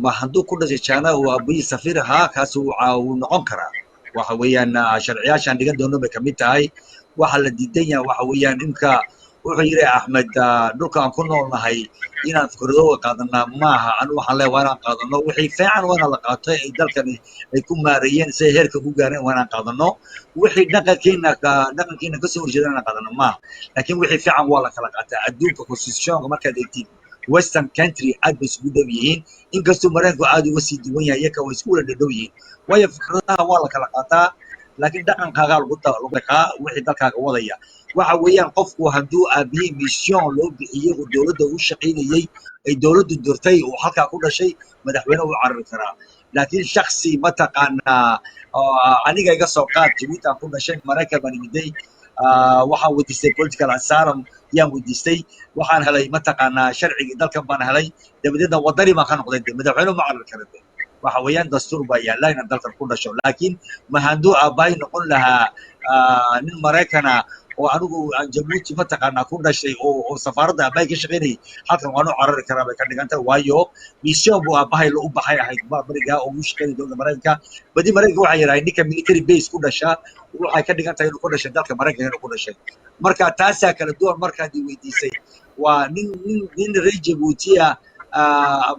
ma hadduu ku dhashay China uu aabihii safiir ahaa, kaas wuu noqon karaa. Waxa weeyaan, sharciyaashaan dhigan doono bay kamid tahay. Waxa la diidan yahay waxa weeyaan, imka wuxuu yidhi Axmed, dhulka aan ku noolnahay inaan fikradooga qaadanaa maaha. Anu waxaan leeyahay, waa inaan qaadano wixii fiican, waa inaan la qaato ay dalkani ay ku maareeyeen si ay heerka ku gaareen. Waa inaan qaadano wixii dhaqankeena kasoo horjeeda inaan qaadano maaha, laakiin wixii fiican waa la kala qaataa. Adduunka constitutionka markaad eegtid, western country aad bay isugu dhow yihiin, inkastoo Maraykanku aad uga sii duwan yahay. Iyaka way isku wada dhadhow yihiin, waayo fikradaha waa la kala qaataa, laakiin dhaqankaagaa lagu dhaqaa wixii dalkaaga wadaya. Waxa weeyaan, qofku hadduu aabihii mission loo bixiyey oo dowladda u shaqaynayey ay dowladdu dirtay uu halkaa ku dhashay, madaxweyne u carari karaa. Laakiin shaksi mataqaanaa, aniga iga soo qaad, Jabuuti aan ku dhashay, Maraykan baan imiday, waxaan weydiistay political asylum yaan weydiistay, waxaan helay mataqaanaa sharcigii dalkan baan helay, dabadeedna wadani baan ka noqday. De madaxweyne ma carari kara. De waxa weeyaan, dastuur baa yaalla inaan dalkan ku dhasho. Laakiin ma hadduu aabbahay noqon lahaa nin Maraykana oo anigu aan Jabuuti mataqaanaa ku dhashay oo safaaradda aabbahay ka shaqaynayay, halkan waan u carari karaa bay ka dhigan tahay, waayo mission buu aabbahay la u baxay ahayd barigaa oo ugu shaqaynay dowladda Maraykanka. Badi Maraykanka waxay yidhahdeen ninka military base ku dhashaa waxay ka dhigan tahay inuu ku dhashay dalka Maraykanka, inuu ku dhashay. Marka taasaa kala duwan. Markaad i weydiisay, waa nin reer Jabuuti ah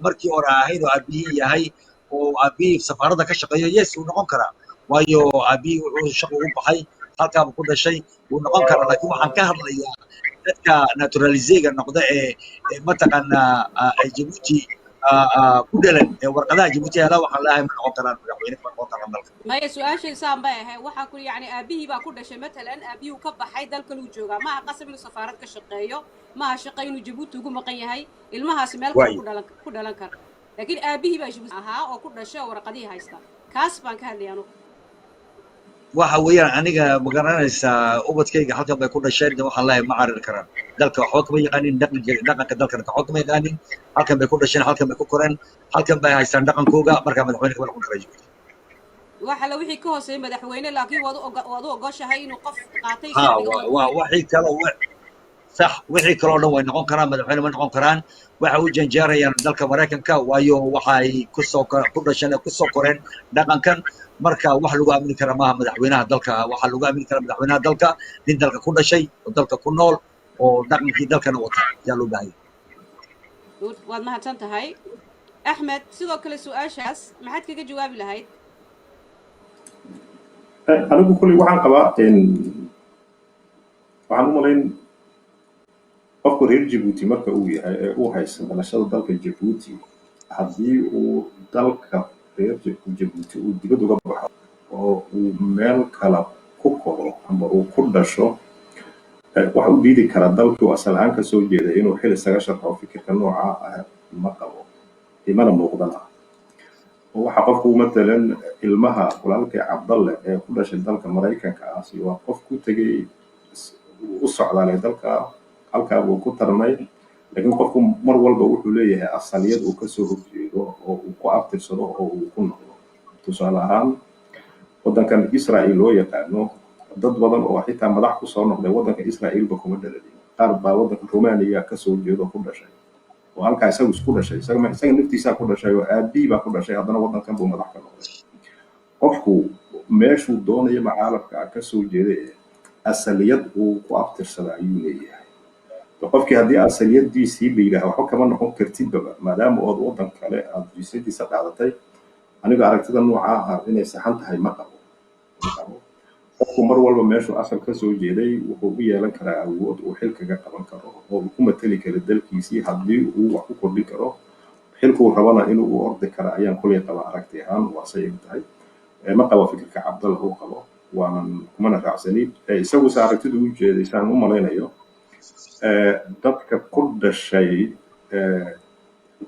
markii hore ahayn oo aabihii yahay oo aabihii safaaradda ka shaqeeyo, yes, wuu noqon karaa, waayo aabihii wuxuu shaqo ugu baxay halkaaba ku dhashay, wuu noqon karaa. Laakiin waxaan ka hadlayaa dadka naturaliséga noqda ee mataqaanaa Jabuuti ku dhalan ee warqadaha Jabuuti hela, waxaan leeyahay ma noqon karaan madaxweyne, ma noqon karaan dalka. Maya, su-aashaysaan bay ahayd. Waxaa ku yacni aabihii baa ku dhashay matalan, aabihii uu ka baxay dalkan uu joogaa. Maaha qasab inuu safaarad ka shaqeeyo, maaha shaqo inuu Jabuuti ugu maqan yahay. Ilmahaasi meel kale ku dhalan kara, laakiin aabihii baa Jabuuti ahaa oo ku dhashay oo warqadihii haysta. Kaas baan ka hadlaya anugu. Waxa weeyaan, aniga ma garanaysaa, ubadkayga halkan bay ku dhasheen. De waxaan leeyahay ma carari karaan. Dalka waxba kama yaqaanin, dhaqanka dalkana waxba kama yaqaanin. Halkan bay ku dhasheen, halkan bay ku koreen, halkan bay haystaan dhaqankooga. Markaa madaxweyne kama noqon kara Jabuuti. Wax alla wixii ka hooseeya madaxweyne, laakiin waad u ogoshahay inuu qof qaatay Ha. sharciga waad Waa wixii kale sax, wixii kaloo dhan way noqon karaan, madaxweyne ma noqon karaan. Waxay u janjeerayaan dalka Maraykanka, waayo waxay kusoo ku dhasheen ee kusoo koreen dhaqankan. Marka wax lagu aamini kara maaha madaxweynaha dalka. Waxaa lagu aamini karaa madaxweynaha dalka nin dalka ku dhashay oo dalka ku nool oo dhaqankii dalkana wata ayaa loo baahanya. Good, waad mahadsan tahay, Axmed. Sidoo kale su-aashaas maxaad kaga jawaabi lahayd? Anigu kulley waxaan qabaa, waxaan u malayn qofku reer Jabuuti marka uu yahay ee uu haysta dhalashada dalka Jabuuti, haddii uu dalka reer Jabuuti uu dibad uga baxo oo uu meel kale ku koro ama uu ku dhasho, waxa u diidi karaa dalkii uu asal ahaan kasoo jeeday inuu xil isaga sharxo, fikirka nooca ah ma qabo, imana muuqdana. Oo waxa qofku matalan ilmaha walaalkay Cabdalle ee ku dhashay dalka Maraykanka ah si waa qof ku tegey u socdaalay dalka, halkaa buu ku tarmay, laakiin qofku mar walba wuxuu leeyahay asaliyad uu kasoo horjeedo oo uu ku abtirsado oo uu ku noqdo. Tusaale ahaan, waddankan Israel loo yaqaano, dad badan oo xitaa madax kusoo noqday waddanka Israelba kuma dhalalin. Qaar baa waddanka Romania kasoo jeedo ku dhashay oo halkaa isagu isku dhashay, isaga naftiisaa ku dhashay oo aabihii baa ku dhashay, haddana waddankan buu madax ka noqday. Qofku meeshuu doonayo macaalamka kasoo jeeda ee asaliyad uu ku abtirsada ayuu leeyahay. Qofkii haddii asaliyadiisii la yidhaah waxba kama noqon kartidbaba maadaama ood waddan kale aad jinsiyadiisa qaadatay, aniga aragtida noocaa ah inay saxan tahay ma qabo, ma qabo. Qofku mar walba meeshuu asal ka soo jeeday wuxuu u yeelan karaa awood uu xil kaga qaban karo oo uu ku matali karo dalkiisii. Haddii uu wax ku kordhin karo, xilkuu rabana inuu u ordi karo ayaan kulay qaba aragti ahaan, waa say igu tahay. Ma qabo fikirka Cabdalla uu qabo, waanan kumana raacsani. Isaguse aragtidu u jeeday, saan u malaynayo, dadka ku dhashay,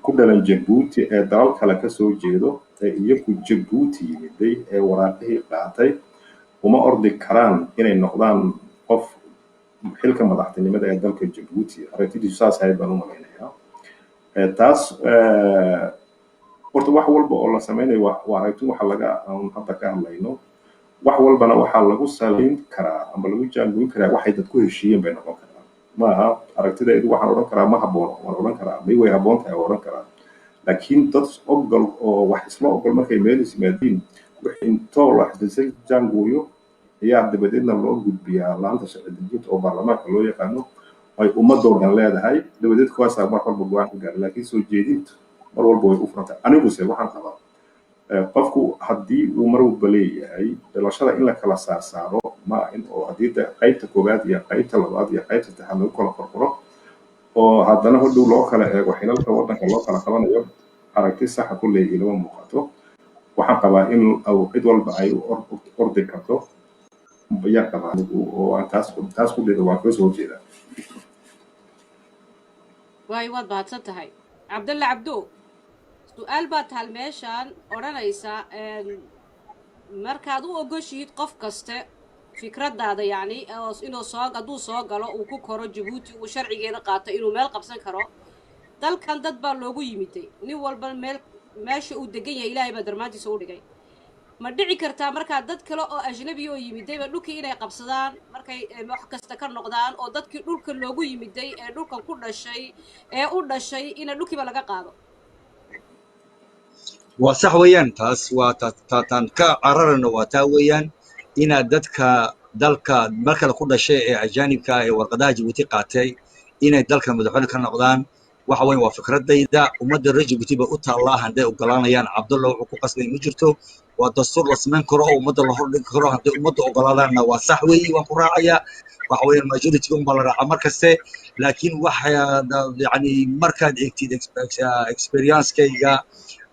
ku dhalan Jabuuti ee dalal kale kasoo jeedo ee iyagu Jabuuti yimiday ee waraaqihii qaatay uma ordi karaan inay noqdaan qof xilka madaxtinimada ee dalka Jabuuti. Aragtidiisu saas ahayd baan u malaynayaa. Taas horta wax walba oo la samaynayo waa aragti. Waxa laga aan hadda ka hadlayno, wax walbana waxaa lagu salayn karaa ama lagu jaangoyn karaa waxay dad ku heshiiyeen bay noqon karaan. Maaha aragtidaydu waxaan odhan karaa ma haboono, waan odhan karaa may way habboon tahay waan odhan karaa, laakiin dad ogol oo wax isla ogol markay meel is yimaadiin, wixii intoo la isla jaangooyo ayaa dabadeedna loo gudbiyaa laanta sharci dejinta oo baarlamaanka loo yaqaano ay ummadoo dhan leedahay. Dabadeed kuwaasaa mar walba go-aan ka gaara, laakiin soo jeedintu mar walba way u furantahay. Aniguse waxaan qabaa qofku haddii uu mar walba leeyahay dhalashada in la kala saarsaaro ma in oo haddii qaybta koowaad iyo qaybta labaad iyo qaybta saddexaad lagu kala qorqoro oo haddana hodhow loo kala eego xilalka waddanka loo kala qabanayo, aragti saxa kulley ilama muuqato. Waxaan qabaa in cid walba ay u ordi karto ayaan qabaa anigu, oo aan taas ku dhida waan kaga soo horjeedaa. Waayo, waad mahadsan tahay, Cabdalle Cabdo. Su-aal baa taal meeshaan odhanaysa: markaad u ogoshihid qof kaste fikraddaada, yacni inuu soo hadduu soo galo uu ku koro Jabuuti, uu sharcigeeda qaato, inuu meel qabsan karo dalkan, dad baa loogu yimiday, nin walba meel meesha uu degan yahay Ilaahay baa darmaantiisa u dhigay. Ma dhici kartaa markaa dad kale oo ajnabi oo yimidayba dhulkii inay qabsadaan, markay wax kasta ka noqdaan, oo dadkii dhulka loogu yimiday ee dhulkan ku dhashay ee u dhashay ina dhulkiiba laga qaado? Waa sax weeyaan taas. Waa taan ka cararayno, waa taa weeyaan, inaad dadka dalka mar kale ku dhashay ee ajaanibka ah ee warqadaha Jabuuti qaatay inay dalka madaxweyne ka noqdaan. Waxa weyn waa fikradayda. Ummadda reer Jabuuti bay u taallaa hadday ogolaanayaan. Cabdulla wuxuu ku qasbay ma jirto. Waa dastuur la samayn karo oo ummadda la hordhigi karo. Hadday ummadda ogolaadaanna waa sax weeyi, waan ku raacayaa. Waxa weeyaan majority unbaa la raaca mar kaste, laakiin waxa yani markaad eegtid experience-kayga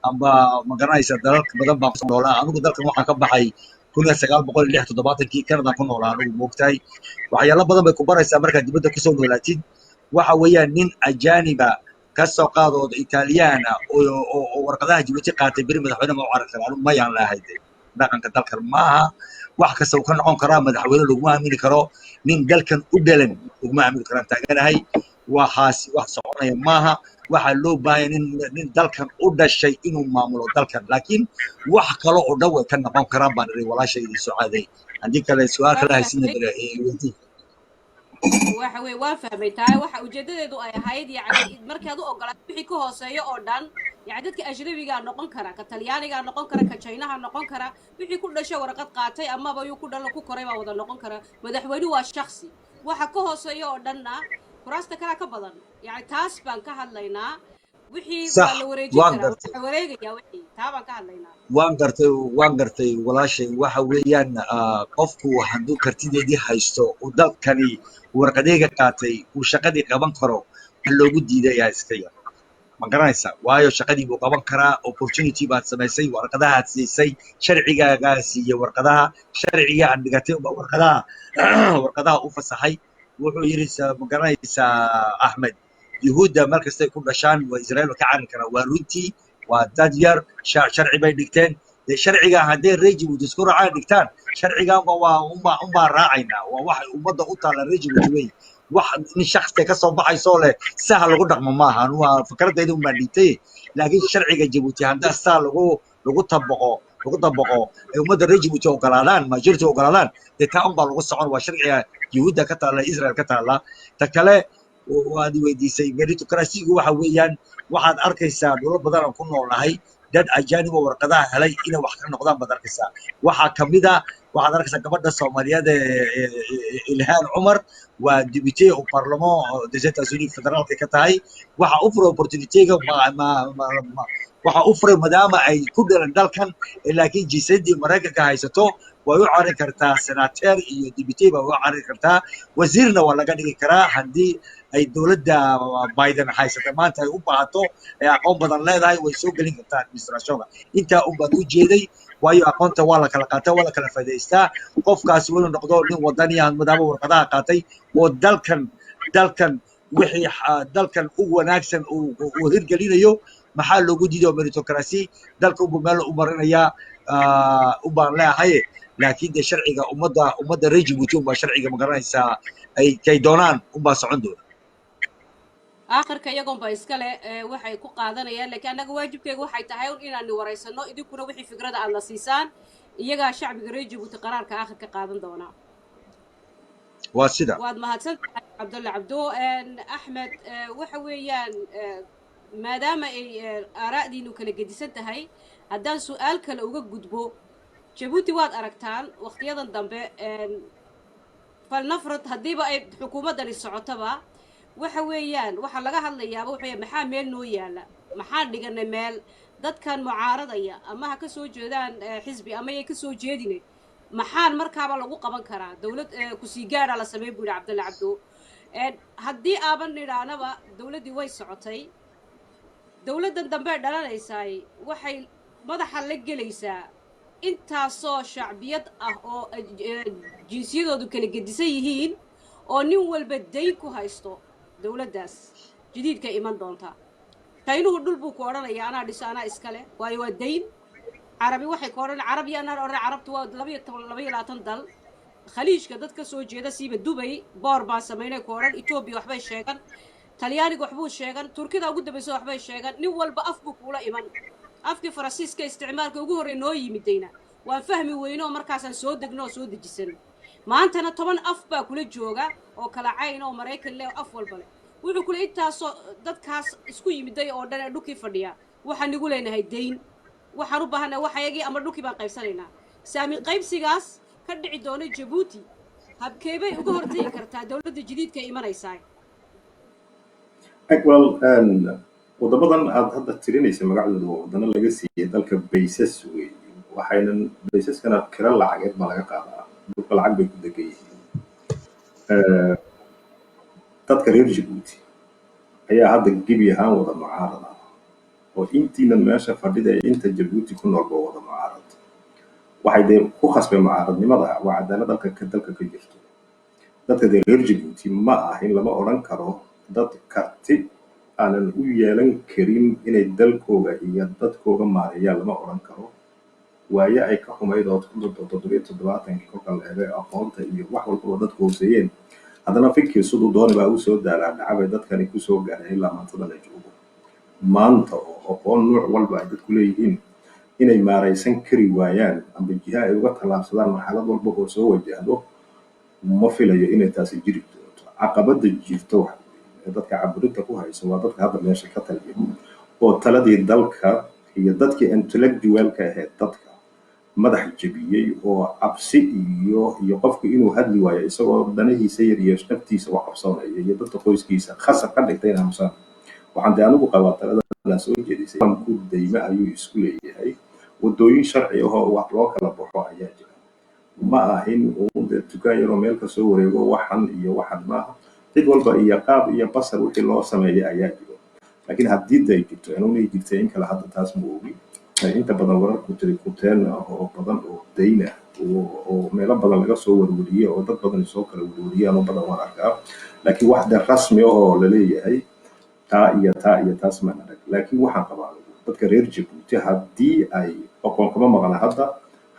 amba ma garanaysa, dalalka badan baan ku noolaa anigu. Dalkan waxaan ka baxay 1976-kii, Canadaan ku noolaa anigu, moogtahay. Waxyaalo badan bay ku baraysaa markaad dibadda kusoo noolaatid. Waxa weeyaan nin ajaaniba ka soo qaado Italiyaana oo warqadaha Jabuuti qaatay beri madaxweyne ma u carari kara. Anigu mayaan leahay dhaqanka dalkan maaha. Wax kasta uu ka noqon karaa madaxweyne, laguma aamini karo. Nin dalkan u dhalan laguma aamini karaan taaganahay. Waxaas wax soconaya maaha. Waxaa loo baahanya nin dalkan u dhashay inuu maamulo dalkan, laakiin wax kale oo dhan way ka noqon karaan baan iri walaashaydii Socaaday. Haddii kale su-aal kale haysina weydii. Waxa weye, waan fahmay tahay. Waxa ujeedadeedu ay ahayd, yacni, markaad u ogolaato wixii ka hooseeya oo dhan, yani dadka ajnabigaa noqon kara, ka Talyaanigaa noqon kara, ka Jaynaha noqon kara, wixii ku dhashay warqad qaatay amaba yuu ku dhalo ku koray baa wada noqon kara. Madaxweynuhu waa shaksi, waxa ka hooseeya oo dhanna kuraasta kalaa ka badan. Yani taas baan ka hadlaynaa. Wixii waa la wareejin karaa, waxa wareegaya wixii, taa baan ka hadlaynaa. Waan gartay, waan gartay walaashay. Waxa weeyaan, qofku hadduu kartideedii haysto, uu dalkani warqadeega qaatay, uu shaqadii qaban karo, wax loogu diidayaa iska yar, ma garanaysaa? Waayo, shaqadii buu qaban karaa. Opportunity baad samaysay, warqadahaad siisay, sharcigaagaa siiyey warqadaha, sharciga aad dhigatay warqadaha u fasaxay. Wuxuu yidhi, ma garanaysaa, Axmed, Yuhuudda mar kastay ku dhashaan waa Israel ka carari karaa. Waa runtii, waa dad yar, sharci bay dhigteen. Dee sharciga hadday reer Jabuuti isku raacaan dhigtaan, sharcigan waa unbaa raacaynaa. Waa wax ummadda u taalla reer Jabuuti wey. Wax nin shakhsiga ka soo baxaysoo leh saha lagu dhaqmo maaha. Waa fikradayda unbaan dhiibtay, laakiin sharciga Jabuuti haddaa saa lagu dabaqo ay ummadda reer Jabuuti ogolaadaan, majority ogolaadaan, dee taa unbaa lagu socon. Waa sharciga Yuhuudda ka taalla, Israel ka taalla. Ta kale waad weydiisay, meritocracy-gu waxa weeyaan, waxaad arkaysaa dhulal badan aan ku noolnahay, dad ajaanib oo warqadaha helay inay wax ka noqdaan baad arkaysaa. Waxaa kamid a, waxaad arkaysaa gabadha Soomaaliyeed ee Ilhaan Cumar, waa député au Parlement des États-Unis, federaalka ka tahay. Waxa u furay opportunity-ga, waxa u furay maadaama ay ku dhalan dalkan, laakiin jinsiyaddii Maraykanka haysato, way u carin kartaa senator iyo député baa u carin kartaa, wasiirna waa laga dhigi karaa haddii ay dowladda Biden haysata maanta ay u baahato, ay aqoon badan leedahay, way soo gelin kartaa administration-ka. Intaa un baan u jeeday. Waayo, aqoonta waa la kala qaataa, waa la kala faa'iidaystaa. Qofkaasi waa inuu noqdo nin wadani ah, maadaama warqadaha qaatay, oo dalkan wixii dalkan u wanaagsan uu hirgelinayo. Maxaa loogu diiday? Meritocracy dalka unbuu meel u marinayaa u baan leeyahay. Laakiin dee sharciga ummadda reer Jabuuti unbaa sharciga, ma garanaysaa, ay kay doonaan unbaa socon doona. Aakhirka iyagoonba iskale waxay ku qaadanayaan, laakiin annaga waajibkeega waxay tahay un inaani waraysano, idinkuna wixii fikrada aad la siisaan. Iyagaa shacbiga reer Jabuuti qaraarka aakhirka qaadan doonaa. Waa sida. Waad mahadsan tahay, Cabdulla Cabdo Axmed. Waxa weeyaan, maadaama ay aaraa'diinu kala gedisan tahay, haddaan su-aal kale uga gudbo Jabuuti, waad aragtaan wakhtiyadan dambe, falnafrad haddiiba ay xukuumaddani socotoba, waxa weeyaan waxaa laga hadlayaaba waxa weya, maxaa meel noo yaala? Maxaan dhiganay meel? Dadkan mucaaradaya ama ha ka soo jeedaan xisbi ama yay ka soo jeedine, maxaan markaaba lagu qaban karaa? Dawlad kusii gaadha la sameyn buu yidhi Cabdulla Cabdo. Haddii aaban nidhaanaba dawladdii way socotay, dawladdan dambe dhalanaysaay waxay madaxa la gelaysaa intaasoo shacbiyad ah oo jinsiyadoodu kala gedisan yihiin, oo nin walba dayn ku haysto. Dawladdaas jadiidka iman doonta, Jaynuhu dhul buu ku odhanaya, anaa dhiso, anaa iskale, waayo waa dayn. Carabi waxay ku odhan, Carabi anaan odhan, Carabtu waa 12, 22 dal. Khaliijka dad ka soo jeeda, siiba Dubay, boor baan samaynay ku odhan. Etoobiya waxbay sheegan, Talyaaniga waxbuu sheegan, Turkida ugu dambaysa waxbay sheegan. Nin walba af buu kuula iman. Afkii Faransiiska isticmaalka ugu horrey noo yimidayna waan fahmi weyno oo markaasaan soo degno oo soo dejisan. Maantana 10 af baa kula jooga oo kala cayn oo Maraykan leh oo af walba leh. Wuxuu kule intaasoo dadkaas isku yimiday oo dhan ee dhulkii fadhiya, waxaan igu leenahay dayn, waxaan u baahannahay waxayagii ama dhulkii baan qaybsanaynaa. Saami qaybsigaas ka dhici doona Jabuuti, habkeebay uga hortagi kartaa dowladda jadiidka imanaysaa? Well, wadamadan aad hadda tirinaysa magacdooda waa wadano laga siiyey dalka baysas wey. Waxaynan baysaskana kira lacageed baa laga qaadaa, dhulka lacag bay ku degan yihiin. Dadka reer Jabuuti ayaa hadda gebi ahaan wada mucaarad ah, oo intiinan meesha fadhida ee inta Jabuuti ku noolba wada mucaarad. Waxay dee ku khasbay mucaaradnimada waa cadaalad dalka ka jirto. Dadka dee reer Jabuuti ma ahin, lama odhan karo dad karti aanan u yeelan karin inay dalkooga iyo dadkooga maareeyaan, lama odhan karo. Waaye ay ka xumayd oo 77-kii kolka la eegay aqoonta iyo wax walbaba dadku hooseeyeen, haddana fikir siduu dooni baa usoo daalaa dhacabay dadkani kusoo gaaray ilaa maantada la joogo. Maanta oo aqoon nuuc walba ay dadku leeyihiin, inay maaraysan kari waayaan amba jiha ay uga tallaabsadaan marxalad walba oo soo wajahdo, ma filayo inay taasi jiri doonto. Caqabada jirto waxa weeye ee dadka caburinta ku hayso waa dadka hadda meesha ka taliya oo taladii dalka iyo dadkii intellectualka ahayd dadka madax jebiyey oo cabsi iyo qofku inuu hadli waayo isagoo danahiisa yar iyo naftiisa u cabsoonaya iyo dadka qoyskiisa khasab ka dhigtay in aamusaan. Waxaan dee anigu qabaa taladan soo jeedisay ku dayme ayuu isku leeyahay. Wadooyin sharci ahoo wax loo kala baxo ayaa jira. Ma ahin uun dee dukaan yaroo meel kasoo wareego waxan iyo waxan maaha. Cid walba iyo qaab iyo basar wixii loo sameeyay ayaa jiro. Laakiin haddii day jirto, anunay jirtay in kale hadda taas ma ogi. Inta badan wararku tiri kuteen ah oo badan oo dayn ah oo meelo badan laga soo warwariyey oo dad badan soo kala warwariyaan oo badan waan arkaa, laakiin wax de rasmi ah oo laleeyahay taa iyo taa iyo taas maan arag. Laakiin waxaan qabaa dadka reer Jabuuti haddii ay aqoon kama maqna hadda,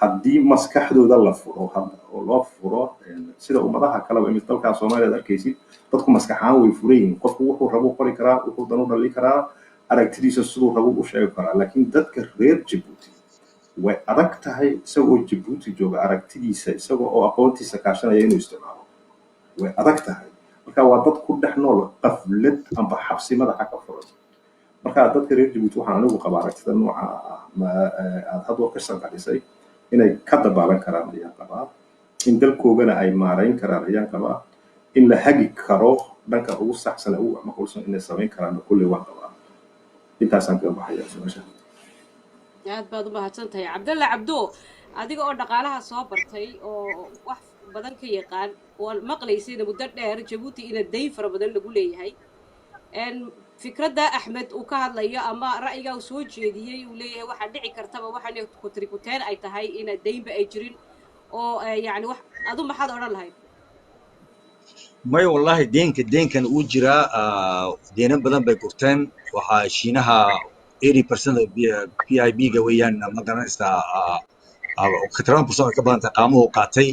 haddii maskaxdooda la furo hadda oo loo furo sida ummadaha kaleba imid dalkaa Soomaaliya ad arkaysid, dadku maskaxaan way furan yihiin. Qofku wuxuu rabo qori karaa, wuxuu dan u dhali karaa, aragtidiisa siduu rabo u sheegi karaa. Laakiin dadka reer Jabuuti way adag tahay isagoo Jabuuti jooga aragtidiisa, isagoo oo aqoontiisa kaashanaya, inuu isticmaalo way adag tahay. Marka waa dad ku dhex nool qaflad amba xabsi madaxa ka furan. Marka dadka reer Jabuuti waxaan anigu qabaa aragtida nooca ah ma aad hadda ka shanqadhisay inay ka dabaalan karaan ayaan qabaa, in dalkoogana ay maarayn karaan ayaan qabaa, in la hagi karo dhanka ugu saxsan ee ugu macquulsan inay samayn karaan kulley waan qabaa. Intaasaan kaga baxaya su-aasha. Aad baad u mahadsan tahay, Cabdalla Cabdo. Adiga oo dhaqaalaha soo bartay oo wax badan ka yaqaan, oo maqlaysayna muddo dheer Jabuuti ina dayn fara badan lagu leeyahay, fikradda Axmed uu ka hadlayo ama ra'yigaa uu soo jeediyey uu leeyahay waxaa dhici kartaba waxaan kutrikuteen ay tahay ina daynba ay jirin oo yacni wax adu maxaad odhan lahayd? Maya, wallahi deenka deenkan uu jiraa. Deeno badan bay gurteen. Waxaa Shiinaha 80% of PIB ga weeyaan, ma garanaysaa, 10% ka badanta qaamuhu qaatay.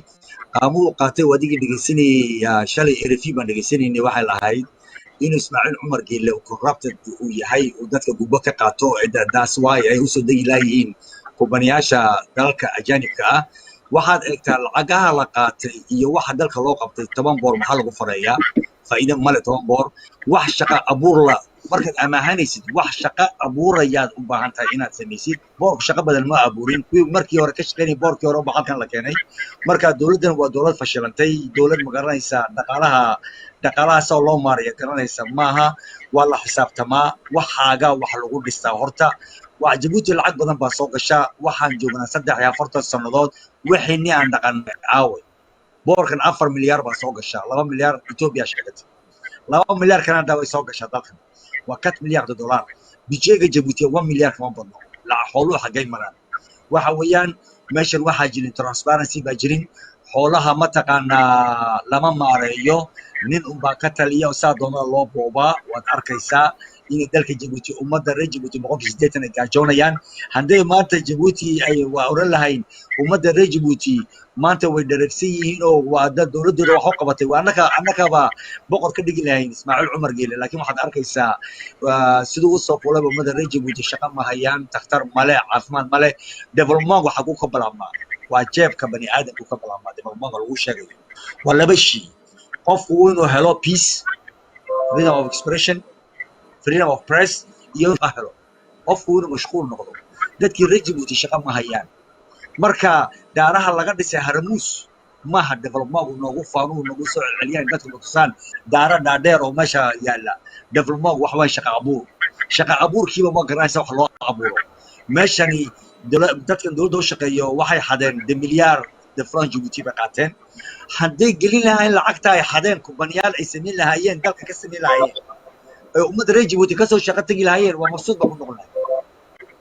Qaamuhu qaatay waa adigii dhegeysanayay shalay RFI baan dhegeysanaynay. Waxay lahayd inuu Ismaaciil Cumar Geelle corrupted uu yahay, uu dadka gubbo ka qaato. That's why ay usoo degi laayihiin kumbaniyaasha dalalka ajaanibka ah. Waxaad eegtaa lacagaha la qaatay iyo waxa dalka loo qabtay. 10 boor maxaa lagu fareeyaa? Faa'iido male 10 boor. Wax shaqa abuur la markaad amaahanaysid, wax shaqo abuurayaad u baahan tahay inaad samaysid. Boorku shaqo badan ma abuurin. Kuwii markii hore ka shaqaynayay boorkii hore ba halkan la keenay. Marka dowladdan waa dowlad fashilantay, dowlad ma garanaysa dhaqaalaha dhaqaalaha loo maaraya garanaysa maaha. Waa la xisaabtamaa, waxaaga wax lagu dhistaa. Horta waa Jabuuti lacag badan baa soo gasha. Waxaan joognaa 43 sannadood. Wixii aan dhaqanay caaway? Boorkan 4 milyaar baa soo gasha, 2 milyaar Etoobiya sheegatay, 2 milyaar Canada way soo gashaa. Dalkan waa 4 milyaar de dollar. Budgetga Jabuuti 1 milyaar kama badno. Lacag xooluhu xaggay maraan? Waxa weeyaan meeshan waxaa jirin transparency baa jirin. Xoolaha mataqaanaa lama maareeyo, nin unbaa ka taliya oo saa doonada loo boobaa. Waad arkaysaa inay dalka Jabuuti ummadda reer Jabuuti 80% ay gaajoonayaan. Hadday maanta Jabuuti ay waa oran lahayn ummadda reer Jabuuti maanta way dheragsan yihiin oo waa dad dowladdooda wax u qabatay, waa annaka annakaba boqor ka dhigi lahayn Ismaaciil Cumar Geele. Laakiin waxaad arkaysaa siduu usoo fulayba ummadda reer Jabuuti shaqo ma hayaan, takhtar male, caafimaad male. Development waxa ku ka bilaabmaa waa jeebka bani aadamku ka bilaabmaa. Developmentka lagu sheegayo waa laba shay: qofku inuu helo peace, freedom of expression, freedom of press, iyo inuu helo qofku inuu mashquul noqdo. Dadkii reer Jabuuti shaqo ma hayaan. Marka daaraha laga dhisay Haramuus maaha developmentku noogu faanuu nagu soo celceliyaan dadku matusaan daara dhaadheer oo meesha yaalla. Development waxa waye shaqa abuur. Shaqa abuurkiiba ma garanaysa wax loo abuuro meeshani. Dadkan dowladda u shaqeeyo waxay xadeen de milyaar de franc Djibouti bay qaateen. Hadday gelin lahaayeen lacagta ay xadeen kumbaniyaal ay samayn lahaayeen, dalka ka samayn lahaayeen, ay ummadda reer Djibouti kasoo shaqo tegi lahaayeen, waa mabsuud baa ku noqon lahay,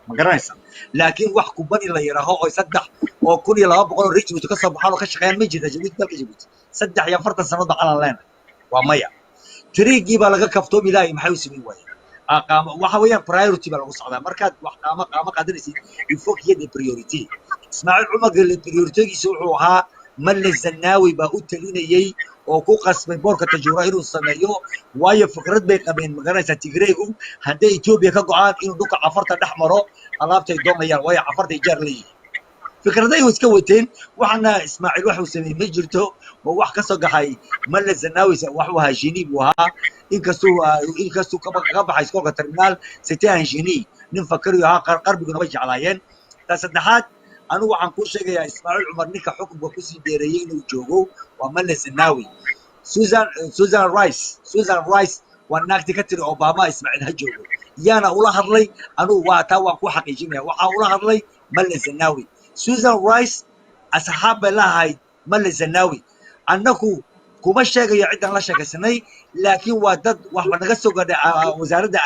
ma garanaysa? Laakiin wax kumbani la yidhaaho oo 3200 oo reer Djibouti kasoo baxaan oo ka shaqeeyaan ma jirta Djibouti. Dalka Djibouti 43 sannadood baa calan leenahay, waa maya. Tiriigii baa laga kaftoomi lahay. Maxay u samayn waayeen? Qaamo waxa weeyaan priority baa lagu socdaa. Markaad wax qaamo qaadanaysid, il faut qu'il y ait des priorités. Ismaaciil Cumar Gelle prioritégiisa wuxuu ahaa Male Zanaawi baa u talinayey. Oo ku qasbay port-ka Tajuura inuu sameeyo, waayo fikrad bay qabeen, magaranaysaa, Tigreegu hadday Etoobiya ka go'aan inuu dhulka Cafarta dhex maro alaabtay doonayaan, waayo Cafartay jaar leeyihiin. Fikraday iska wateen. Waxaana Ismaaciil waxuu sameeyey ma jirto oo wax ka soo gaxay. Male Zenawi waxuu ahaa génie buu ahaa, inkastuu ka baxay iskoolka terminale. C'était un génie, nin fakariyu ahaa, qarbiguna way jeclaayeen. Ta saddexaad, anigu waxaan kuu sheegayaa, Ismaaciil Cumar ninka xukunka kusii dheereeyey inuu joogo waa Male Zenawi. Susan Rice, Susan Rice waa naagti ka tiri Obama Ismaaciil ha joogo. Yaana ula hadlay? Anugu waa taa waan ku xaqiijinaya, waxaa ula hadlay Male Zenawi. Susan Rice asxaab bay lahayd Male Zenawi. Annaku kuma sheegayo ciddaan la sheekaysanay, laakiin waa dad waxba naga soo gaadhay wasaaradda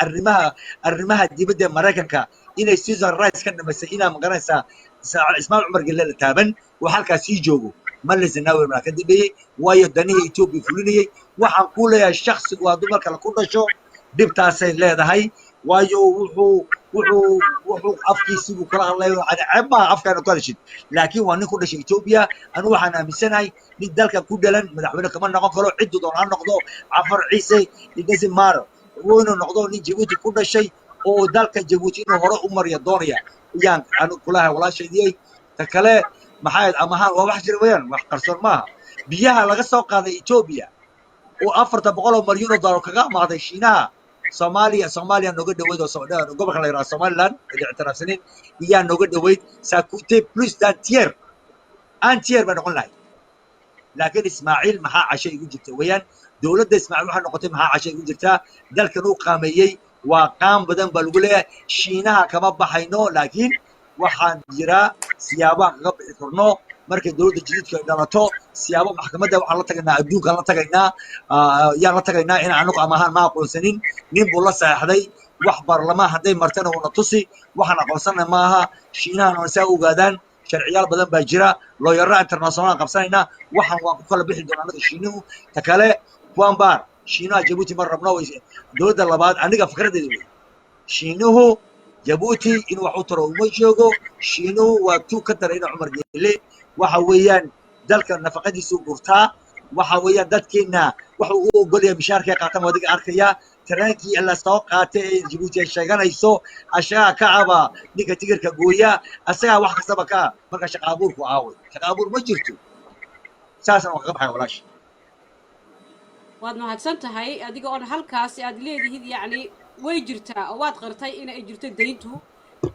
arrimaha dibadda ee Maraykanka inay Susan Rice ka dhamaysay inaa, magaranaysaa, Ismaaciil Cumar Gelle la taaban oo halkaas sii joogo. Male Zenawi baa ka dambeeyey, waayo danihii Etoobiya fulinayay. Waxaan kuu leeyahay, shaksigu hadduu marka ku dhasho dhibtaasay leedahay, waayo wuxuu afkiisii buu kala hadlay. Ceeb maaha afkaana ku hadashid, laakiin waa nin ku dhashay Etoobiya. Anigu waxaan aaminsanahay nin dalka ku dhalan madaxweyne kama noqon karo, cidduu doon ha noqdo, Cafar, Ciise, it doesn't matter. Inuu noqdo nin Jabuuti ku dhashay oo dalka Jabuuti inuu hore u mariyo doonaya ayaan anigu kulahay, walaashaydiyey. Ta kale maxay amahaan waa wax jira weeyaan, wax qarsoon maaha. Biyaha laga soo qaaday Etoobiya oo 400 oo malyan oo dollar kaga amaahday Shiinaha, Soomaaliya nooga dhaweyd, oo gobolka la yidhaha Somaliland ay ictiraafsanin iyaa nooga dhaweyd. Ça coûtait plus d'un tiers, un tiers bay noqon lahayd. Laakiin Ismaaciil maxaa casho igu jirta weeyaan. Dowladda Ismaaciil waxay noqotay maxaa casho igu jirtaa. Dalkan uu qaameeyey, waa qaam badan baa lagu leeyahay. Shiinaha kama baxayno, laakiin waxaan jiraa siyaabaha kaga bixi karno markay dowladda jadiidku ay dhalato. Siyaabo maxkamadda waxaan la tagaynaa, adduunkaan la tagaynaa, yaan la tagaynaa in anagu amahaan ma aqoonsanin. Nin buu la saxeexday wax baarlamaan hadday martana uuna tusi. Waxaan aqoonsanay maaha. Shiinahana waa saa ogaadaan, sharciyaal badan baa jira, looyara international qabsanaynaa. Waxaan waan ku kala bixi doonaa anaga Shiinuhu. Ta kale, kuambar Shiinaha Jabuuti ma rabno. Dowladda labaad, aniga fikraddeeda wey, Shiinuhu Jabuuti inuu wax u taro uma joogo. Shiinuhu waa tuu ka daray ina Cumar Geele. Waxa weeyaan dalka nafaqadiisu gurtaa. Waxa weeyaan dadkeena waxa uu u ogolaya mishaarkay qaatan. Wadiga arkaya taraankii la soo qaatay ee Jabuuti ay sheeganayso, ashagaa ka aba ninka tigirka gooya, asagaa wax kastaba ka. Marka shaqa abuurku aaway? Shaqa abuur ma jirto. Saasna waan kaga baxay, walaasha. Waad mahadsan tahay. Adiga oon halkaasi aad leedihid, yacni way jirtaa oo waad qirtay in ay jirto dayntu.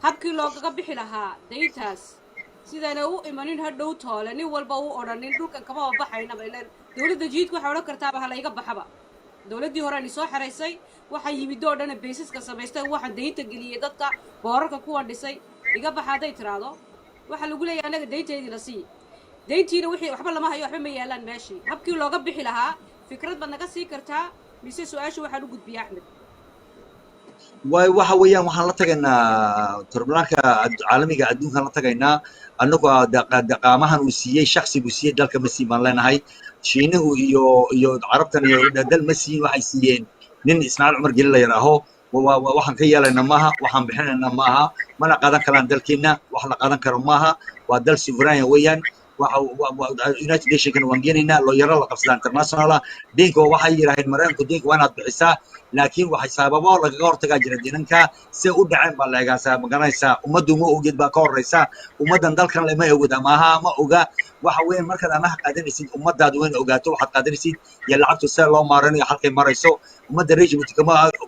Habkii loogaga bixi lahaa dayntaas sidayna u imanin hadhow toole nin walba u odhanin dhulkan kamaba baxaynaba, ilaan dowladda jiidka waxay odhan kartaaba halayga baxaba. Dowladdii hore ani soo xeraysay, waxaa yimid oo dhana baysaska samaystay, waxaan daynta geliyey dadka boorarka kuwan dhisay, iga baxa hadday tiraahdo, waxaa lagu leeyahay annaga daynteedii la sii. Dayntiina wixii waxba lama hayo, waxba ma yaalaan meeshii. Habkii looga bixi lahaa fikrad baad naga sii kartaa mise su-aasha waxaan u gudbiya Axmed? Waay, waxa weeyaan waxaan la tagaynaa tribunal-ka caalamiga adduunkaan la tagaynaa. Annagu qaamahan uu siiyey shaksigu siiyey dalka ma siin baan leenahay. Shiinuhu iyo Carabtan iyo dal ma siin, waxay siiyeen nin Ismaaciil Cumar Geli la yidhaaho. Waxaan ka yeelayna maaha, waxaan bixinayna maaha, mana qaadan karaan dalkeenna. Wax la qaadan karo maaha, waa dal sovereign weeyaan. Waxa United Nationkana waan geenaynaa, looyaro la qabsadaa internationala. Deynka waxay yidhaaheen Maraykanku deynka waa inaad bixisaa, laakiin waxay sababo lagaga hortagaa jira. Dinanka se u dhaceen baa la eegaasaa, ma garanaysaa? Ummaddu ma ogeed baa ka horreysa. Ummaddan dalkan lama ogod amaaha ma oga. Waxa weeyaan markaad amaha qaadanaysid, ummadaadu wayna ogaato waxaad qaadanaysid iyo lacagtu sida loo maaranayo, halkay marayso. Ummadda reer Jabuuti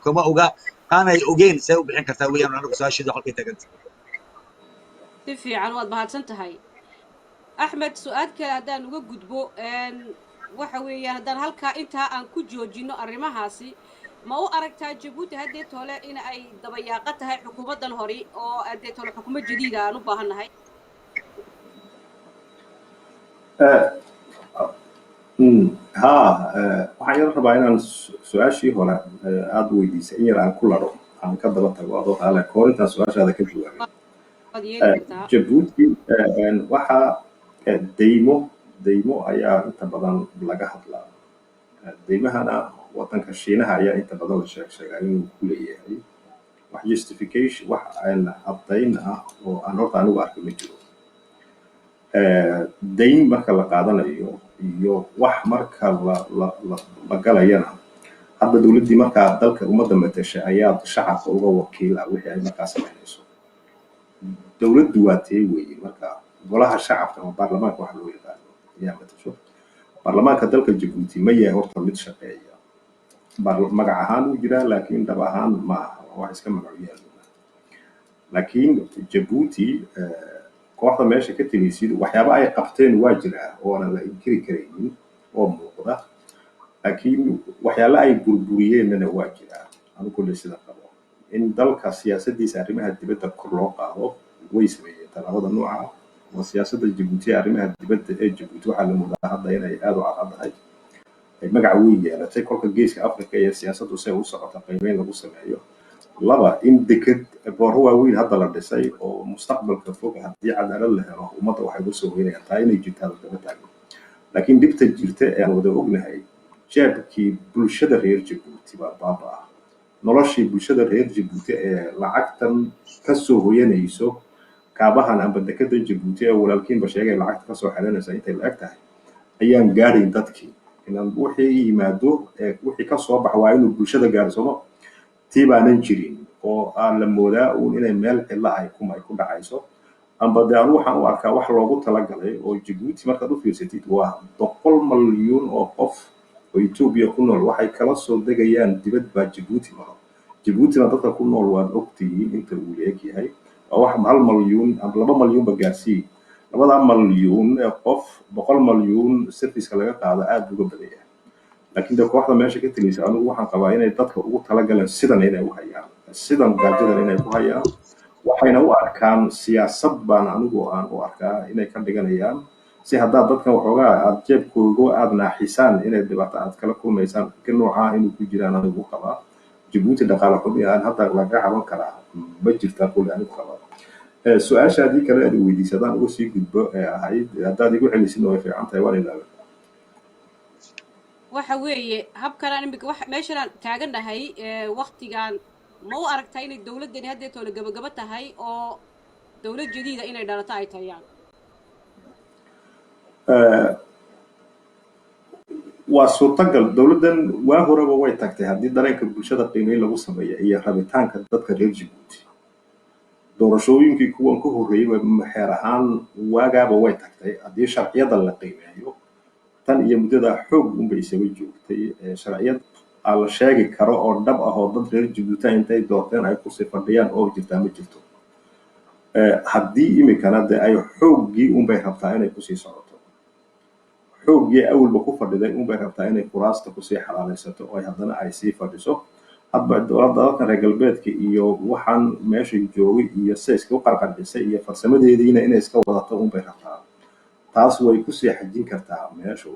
kama oga. Qaanay ogeen see u bixin kartaa weeyaan anagu su-aasheedu halkay tagantay. Si fiican, waad mahadsan tahay, Axmed. Su-aal kale haddaan uga gudbo, waxa weeyaan haddaan halkaa intaa aan ku joojino arrimahaasi, ma u aragtaa Jabuuti haddee tole in ay dabayaaqo tahay xukuumaddan hori oo haddee tole xukuumad jadiida aan u baahan nahay? Ha, waxaan yar rabaa inaan su-aashii hore aada u weydiisay in yar aan ku laro, aan ka daba tago adoo qaale kahor intaan su-aashaada ka jawaabin. Waad yeeli kartaa. Jabuuti waxaa deymo ayaa inta badan laga hadlaa. Deymahana waddanka Shiinaha ayaa inta badan la sheeg sheegaa inuu ku leeyahay. Wax justification, wax aan caddayn ah oo aan horta anigu arkay ma jiro. Dayn marka la qaadanayo Iyo wax marka la galayana, hadda dowladdii markaa dalka ummadda matasha ayaa shacabka uga wakiil ah wixii ay markaa samaynayso. Dowladdu waa tee weeye? Marka golaha shacabka ama baarlamaanka waxa loo yaqaano ayaa matasho. Baarlamaanka dalka Jabuuti ma yahay horta mid shaqeeya? Magac ahaan uu jiraa, laakiin dhab ahaan ma aha, waa wax iska magacu yaal. Laakiin Jabuuti kooxda meesha ka tegaysid waxyaaba ay qabteen waa jiraa oo aanan la inkiri karaynin oo muuqda, laakiin waxyaala ay burburiyeenna waa jiraa. Anu kulley sida qabo, in dalka siyaasaddiisa arrimaha dibadda kor loo qaado way sameeyeen tallaabada nooca ah, oo siyaasadda Jabuuti ee arrimaha dibadda ee Jabuuti waxaa la moodaa hadda inay aada u cadcaddahay, ay magac weyn yeelatay kolka Geeska Africa iyo siyaasaddu say u socota qiimeyn lagu sameeyo. Laba, in deked booro waaweyn hadda la dhisay oo mustaqbalka fog haddii cadaalad la helo ummadda waxay uga soo weynayaan, taa inay jirtaa lagama taagno. Laakiin dhibta jirta ee aan wada ognahay, jeebkii bulshada reer Jabuuti baa baaba ah. Noloshii bulshada reer Jabuuti ee lacagtan kasoo hoyanayso kaabahan amba dekeda Jabuuti ee walaalkiinba sheegay lacagta kasoo xelanaysa intay la eg tahay ayaan gaadhayn dadkii. Inaan wixii yimaado ee wixii kasoo baxa waa inuu bulshada gaaro, sooma? Tii baanan jirin oo aan la moodaa uun inay meel cidla ay ku dhacayso. Amba dee anu waxaan u arkaa wax loogu talagalay oo Jabuuti markaad u fiirsatid waa 100 malyuun oo qof oo Etoobiya ku nool, waxay kala soo degayaan dibad baa Jabuuti maro. Jabuutina dadka ku nool waad ogtihiin inta uu leeg yahay, waa wax 1 malyuun ama 2 malyuunba gaarsii. 2-daa malyuun ee qof, 100 malyuun serviceka laga qaado aad buu uga badan yahay. Laakiin de kooxda meesha ka telaysa anigu waxaan qabaa inay dadka ugu talagaleen sidan inay u hayaan, sidan gaajadan inay ku hayaan. Waxayna u arkaan siyaasad baan anigu aan u arkaa inay ka dhiganayaan, si haddaad dadkan waxoogaa aad jeebkooga aad naaxisaan inay dhibaato aad kala kulmaysaan. Fikir noocaa inuu ku jiraan anigu qabaa. Jabuuti dhaqaale xumi aan hadda laga caban karaa ma jirtaa kulli anigu qabaa. Su-aashaadii kale aad weydiisay haddaan uga sii gudbo ee ahayd, haddaad igu celisidna way fiican tahay, waan ilaaway. Waxa weeye habkanaan imika wax meeshanaan taagannahay waktigan, ma u aragtaa inay dowladdani haddeetoole gabagabo tahay oo dowlad jadiida inay dhalato ay tayaan? Waa suurtagal. Dowladdan waa horeba way tagtay haddii dareenka bulshada qiimeyn lagu sameeyo iyo rabitaanka dadka reer Jabuuti. Doorashooyinkii kuwan ka horreeyeyba xeer ahaan waagaaba way tagtay haddii sharciyada la qiimeeyo. Tan iyo muddadaa xoog unbay isaga joogtay. Sharciyad aan la sheegi karo oo dhab ah oo dad reer Jabuuti intay doorteen ay kursi fadhiyaan oo jirtaa ma jirto. Haddii imikana de ay xooggii unbay rabtaa inay kusii socoto, xooggii awalba ku fadhiday unbay rabtaa inay kuraasta kusii xalaalaysato oo ay haddana ay sii fadhiso. Hadba dowladda dalkan reer galbeedka iyo waxaan meesha joogay iyo sida iskagu qarqarxisay iyo farsamadeediina inay iska wadato unbay rabtaa. Taas way kusii xajin kartaa meeshu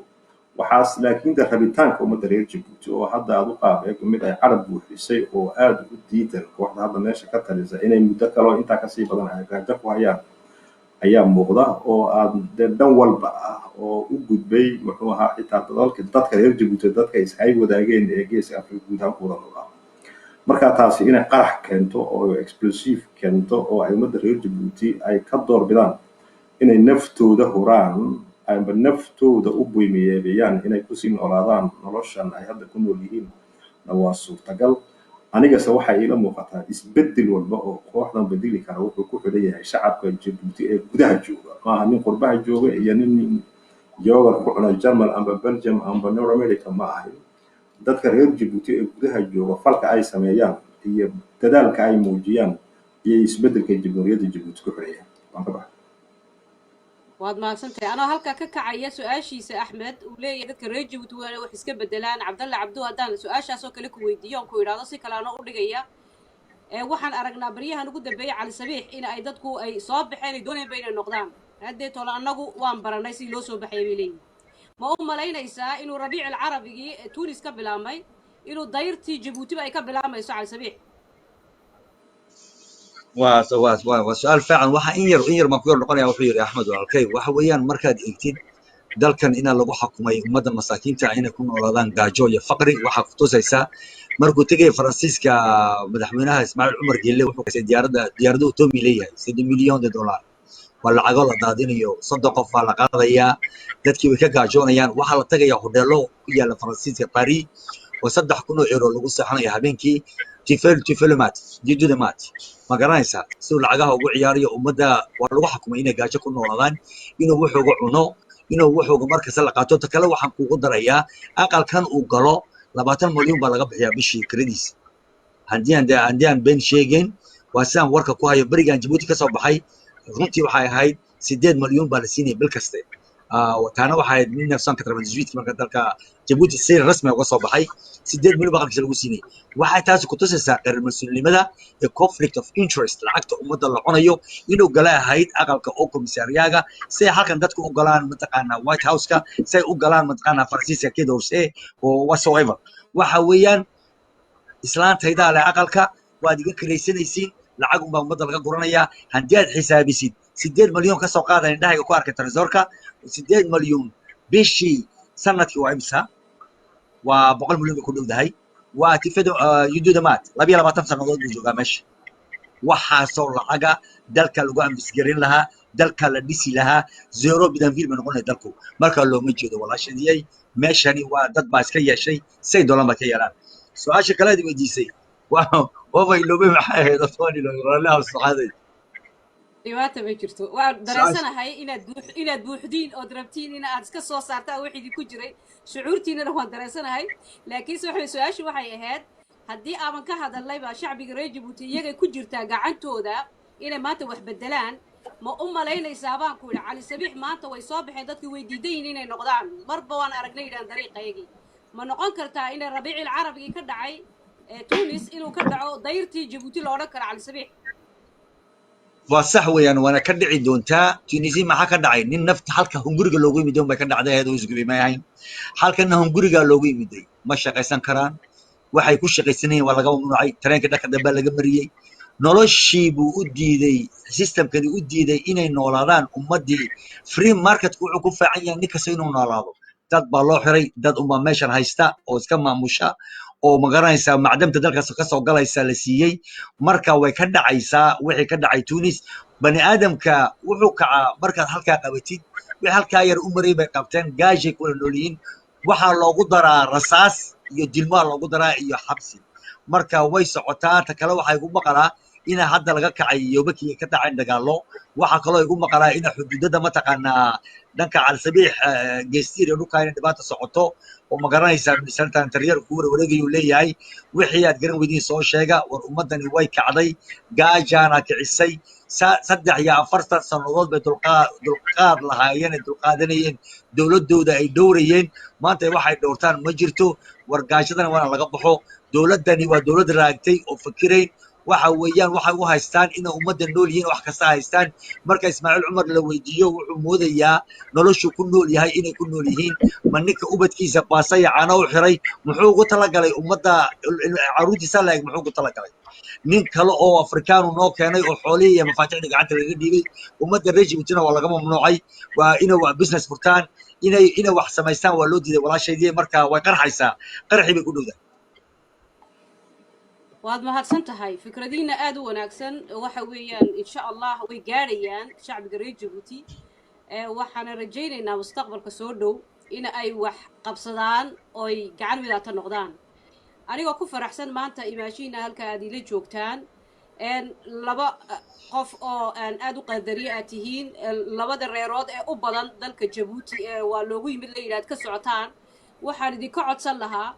waxaas. Laakiin de rabitaanka ummadda reer Jabuuti oo hadda aad u qaab eeg mid ay carab buuxisay oo aada u diidan kooxda hadda meesha ka talisa inay muddo kaloo intaa kasii badan ay gaajo ku hayaan ayaa muuqda, oo aad dee dhan walba ah oo u gudbay muxuu ahaa xitaa dadalka dadka reer Jabuuti, dadka is-hay wadaageen ee Geeska Afrika guud ahaan ku wada noolaa. Marka taasi inay qarax keento oo explosive keento oo ay ummadda reer Jabuuti ay ka doorbidaan inay naftooda huraan amba naftooda u buymiyeebeeyaan inay kusii noolaadaan noloshan ay hadda ku nool yihiin na waa suurtagal. Anigase waxay iila muuqataa isbeddel walba oo kooxdan bedeli kara wuxuu ku xidhan yahay shacabka Jabuuti ee gudaha jooga. Maaha nin qurbaha jooga iyo nin joogar ku cuna Germal amba Belgium amba North America ma ahin. Dadka reer Jabuuti ee gudaha jooga falka ay sameeyaan iyo dadaalka ay muujiyaan iyo isbeddelka Jamhuuriyadda Jabuuti ku xidhan yahay. Waan ka baxay. Waad mahadsantahay. Anoo halkaa ka kacaya su-aashiisa Axmed uu leeyahay dadka reer Jabuuti waa inay wax iska bedelaan, Cabdalle Cabdu, haddaan su-aashaasoo kale ku weydiiyo oon ku idhaahdo si kale anoo u dhigaya, ee waxaan aragnaa baryahan ugu dambeeyay Cali Sabiix in ay dadku ay soo baxeen, ay doonayaan ba inay noqdaan. Haddee tole annagu waan baranay sidii loo soo baxayay bay leeyihin. Ma u malaynaysaa inuu Rabiic alcarabigii Tunis ka bilaabmay inuu dayrtii Jabuutiba ay ka bilaamayso Cali Sabiix? Waa su-aal fiican. Waxa in yar baan ku yar noqonaya wuxuu yidhi Axmed walaalkay. Waxa weeyaan markaad eegtid dalkan inaa lagu xukumay ummadda masaakiinta inay ku noolaadaan gaajo iyo faqri, waxaa ku tusaysaa markuu tegay Faransiiska madaxweynaha Ismaaciil Cumar Geelle, wuxuu kasay diyaaradda, diyaaradu Tomi leeyahay, c'est des millions de dollars. Waa lacago la daadinayo. 30 qof baa la qaadayaa, dadkii way ka gaajoonayaan. Waxaa la tagayaa hodheelo ku yaalla Faransiiska, Paris, oo 3000 oo euro lagu seexanayo habeenkii. Tu fais le maths, tu do the math, ma garanaysaa siduu lacagaha ugu ciyaarayo ummadda? Waa lagu xakumay inay gaajo ku noolaadaan, inuu wuxuuga cuno, inuu wuxuuga markasta la qaato. Ta kale waxaan kuugu darayaa, aqalkan uu galo 20 malyan baa laga bixiyaa bishii kiradiisa, haddii aan been sheegin. Waa sidaan warka ku hayo. Berigaan Jabuuti ka soo baxay, runtii waxay ahayd 8 malyan baa la siinaya bil kaste. Taana waxay ahayd 1998, marka dalka Jabuuti si rasmi uga soo baxay, 8 milyan baa aqalkiisa lagu siinayay. Waxay taasi ku tusaysaa qeyr mas-uulnimada ee conflict of interest, lacagta ummadda la cunayo. Inuu gala ahayd aqalka oo komisaariyaaga, si ay halkan dadku u galaan, mataqaanaa, White House-ka, si ay u galaan, mataqaanaa, Faransiiska Quai d'Orsay oo whatsoever. Waxa weeyaan, islaantaydaa leh aqalka, waad iga kiraysanaysiin, lacag unbaa ummadda laga guranayaa. Haddii aad xisaabisid, 8 malyan ka soo qaadan, indhahayga ku arkay trésor-ka, 8 malyan bishii, sanadkii waa imisa? Waa 100 milyan bay ku dhowdahay. Waa tifado, you do the math. 22 sannadood buu joogaa meesha. Waxaasoo lacaga dalka lagu ambisgarin lahaa, dalka la dhisi lahaa, zero bidonville bay noqonaya dalku. Marka looma jeedo, walaashadiyey. Meeshani waa dad baa iska yeeshay, say dolan ba ka yeelaan. Su-aasha kale aad weydiisay waaba iloobay. Maxay ahayd? Raalliha saxaaday. Dhibaata ma jirto. Waan dareensanahay inaad buuxdiin ood rabtiin in aad iska soo saartaan wixii idinku jiray. Shucuurtiinana waan dareensanahay, laakiinse waxay su-aashu waxay ahayd, haddii aaban ka hadalnayba, shacbiga reer Jabuuti iyagay ku jirtaa gacantooda inay maanta wax bedelaan. Ma u malaynaysaa, baan ku idhi, Cali Sabiix maanta way soo baxeen dadkii, way diidan yihiin inay noqdaan. Marba waan aragnay yidhahan dariiqaygii. Ma noqon kartaa inay Rabiicil Carabigii ka dhacay ee Tunis inuu ka dhaco dayrtii Jabuuti, la odhan karo Cali Sabiix? Waa sax weeyaan, waana ka dhici doontaa. Tunisia maxaa ka dhacay? Nin nafta halka hunguriga loogu yimiday un bay ka dhacday ahayd oo isgubay, may ahayn. Halkana hungurigaa loogu yimiday. Ma shaqaysan karaan. Waxay ku shaqaysanayeen waa laga mamnuucay. Tareenka dhanka dambe laga mariyey. Noloshii buu u diiday, system-kani u diiday inay noolaadaan ummaddii. Free market-ku wuxuu ku fiican yahay nin kasta inuu noolaado. Dad baa loo xiray, dad unbaa meeshan haysta oo iska maamusha, oo magaranaysaa, macdamta dalkaas kasoo galaysa la siiyey. Marka way ka dhacaysaa wixii ka dhacay Tunis. Bani aadamka wuxuu kacaa markaad halkaa qabatid. Wixii halkaa yar u marayay bay qabteen. Gaajay kula noolyihiin. Waxaa loogu daraa rasaas iyo dilmaa loogu daraa iyo xabsi. Marka way socotaa. Ta kale waxaa igu maqalaa ina hadda laga kacay Yobakiga, ka dhaceen dagaallo. Waxaa kaloo igu maqalaa ina xuduudada, mataqaanaa, dhanka Calsabiix, Geestiir iyo dhulkaa inay dhibaata socoto, oo magaranaysaa, minister intérieur ku warwareegayuu leeyahay, wixii aad garan weydiin soo sheega. War ummaddani way kacday, gaajaana kicisay. 43 sannadood bay dulqaad lahaayeen, ay dulqaadanayeen, dowladdooda ay dhowrayeen. Maanta waxay dhowrtaan ma jirto. War gaajadana waana laga baxo. Dowladdani waa dowlad raagtay oo fakirayn. Waxa weeyaan, waxay u haystaan inay ummadda nool yihiin, wax kasta haystaan. Marka Ismaaciil Cumar la weydiiyo, wuxuu moodayaa noloshu ku nool yahay inay ku nool yihiin. Ma ninka ubadkiisa baasaya caano u xiray muxuu ugu talagalay ummadda caruurtiisa la eg? Muxuu ugu talagalay? Nin kale oo Afrikaanu noo keenay oo xoolihii iyo mafaatixda gacanta laga dhiibay. Ummadda reer Jibuutina waa laga mamnuucay waa inay wax business furtaan, inay wax samaystaan waa loo diiday, walaashaydii. Marka way qarxaysaa, qarxii bay ku dhowdahay. Waad mahadsan tahay. Fikradiina aad u wanaagsan. Waxa weeyaan, insha Allah way gaadhayaan shacbiga reer Jabuuti. Waxaana rajaynaynaa mustaqbalka soo dhow in ay wax qabsadaan oy gacan midaata noqdaan. Anigoo ku faraxsan maanta imaashiina halka aad ila joogtaan, laba qof oo aan aad u qadariye aad tihiin, labada reerood ee u badan dalka Jabuuti ee waa loogu yimid la yidhahd ka socotaan, waxaan idinka codsan lahaa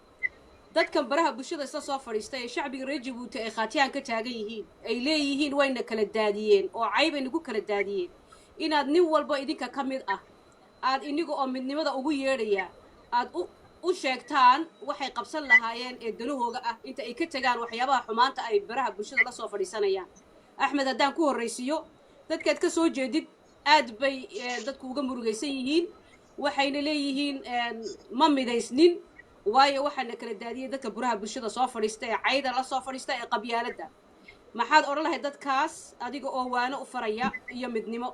dadkan baraha bulshada isla soo fadhiista ee shacbiga reer Jabuuti ay khaatiyaan ka taagan yihiin, ay leeyihiin wayna kala daadiyeen oo caybay nagu kala daadiyeen, inaad nin walba idinka ka mid ah aad iniga oo midnimada ugu yeedhaya aad u sheegtaan waxay qabsan lahaayeen ee danahooga ah, inta ay ka tegaan waxyaabaha xumaanta ay baraha bulshada la soo fadhiisanayaan. Axmed, haddaan ku horraysiiyo, dadkaad ka soo jeedid aad bay dadku uga murugaysan yihiin. Waxayna leeyihiin ma midaysnin, waayo waxaana kala daadiyey dadka buraha bulshada soo fadhiista ee cayda la soo fadhiista ee qabyaaladda. Maxaad odhan lahayd dadkaas, adiga oo waano u faraya iyo midnimo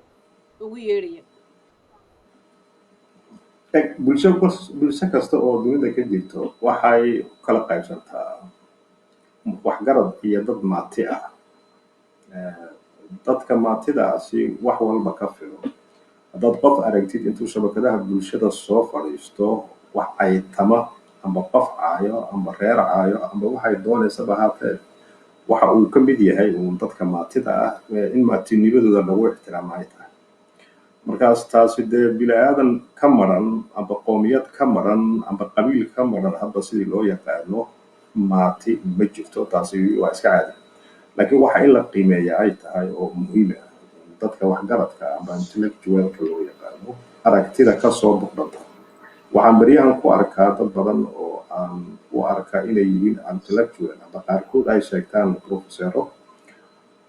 ugu yeedhaya? Bulsho kasta oo dunida ka jirto waxay u kala qaybsantaa waxgarad iyo dad maati ah. Dadka maatidaasi wax walba ka filo. Haddaad qof aragtid intuu shabakadaha bulshada soo fadhiisto wax caytama, amba qof caayo, amba reer caayo, amba waxay doonaysaba haatee, waxa uu ka mid yahay uun dadka maatida ah in maatinimadooda lagu ixtiraamo ay tahay. Markaas taasi dee bini-aadan ka maran, amba qoomiyad ka maran, amba qabiil ka maran, hadba sidii loo yaqaano, maati ma jirto. Taasi waa iska caadi. Laakiin waxa in la qiimeeya ay tahay oo muhiim ah dadka waxgaradka amba intellectualka loo yaqaano aragtida kasoo boqdanta. Waxaan beryahan ku arkaa dad badan oo aan u arkaa inay yihiin intellectual, amba qaarkood ay sheegtaan professoro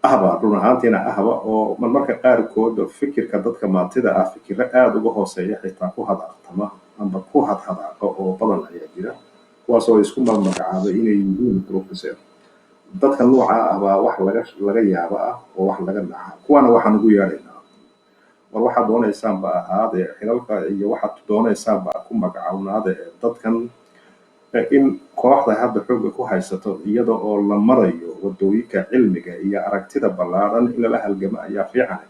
ahba, run ahaantiina ahba, oo marmarka qaarkood fikirka dadka maatida ah fikiro aada uga hooseeya xitaa ku hadaqtama amba ku hadhadaaqa oo badan ayaa jira, kuwaasoo isku magacaabay inay yihiin professor. Dadka nooca ah baa wax laga yaabo ah oo wax laga naxa. Kuwana waxaan ugu yeedhaynaa, war waxaad doonaysaanba ahaadee, xilalka iyo waxaad doonaysaanba ku magacawnaade, ee dadkan in kooxda hadda xoogga ku haysato, iyada oo la marayo wadooyinka cilmiga iyo aragtida ballaaran, in lala halgamo ayaa fiican.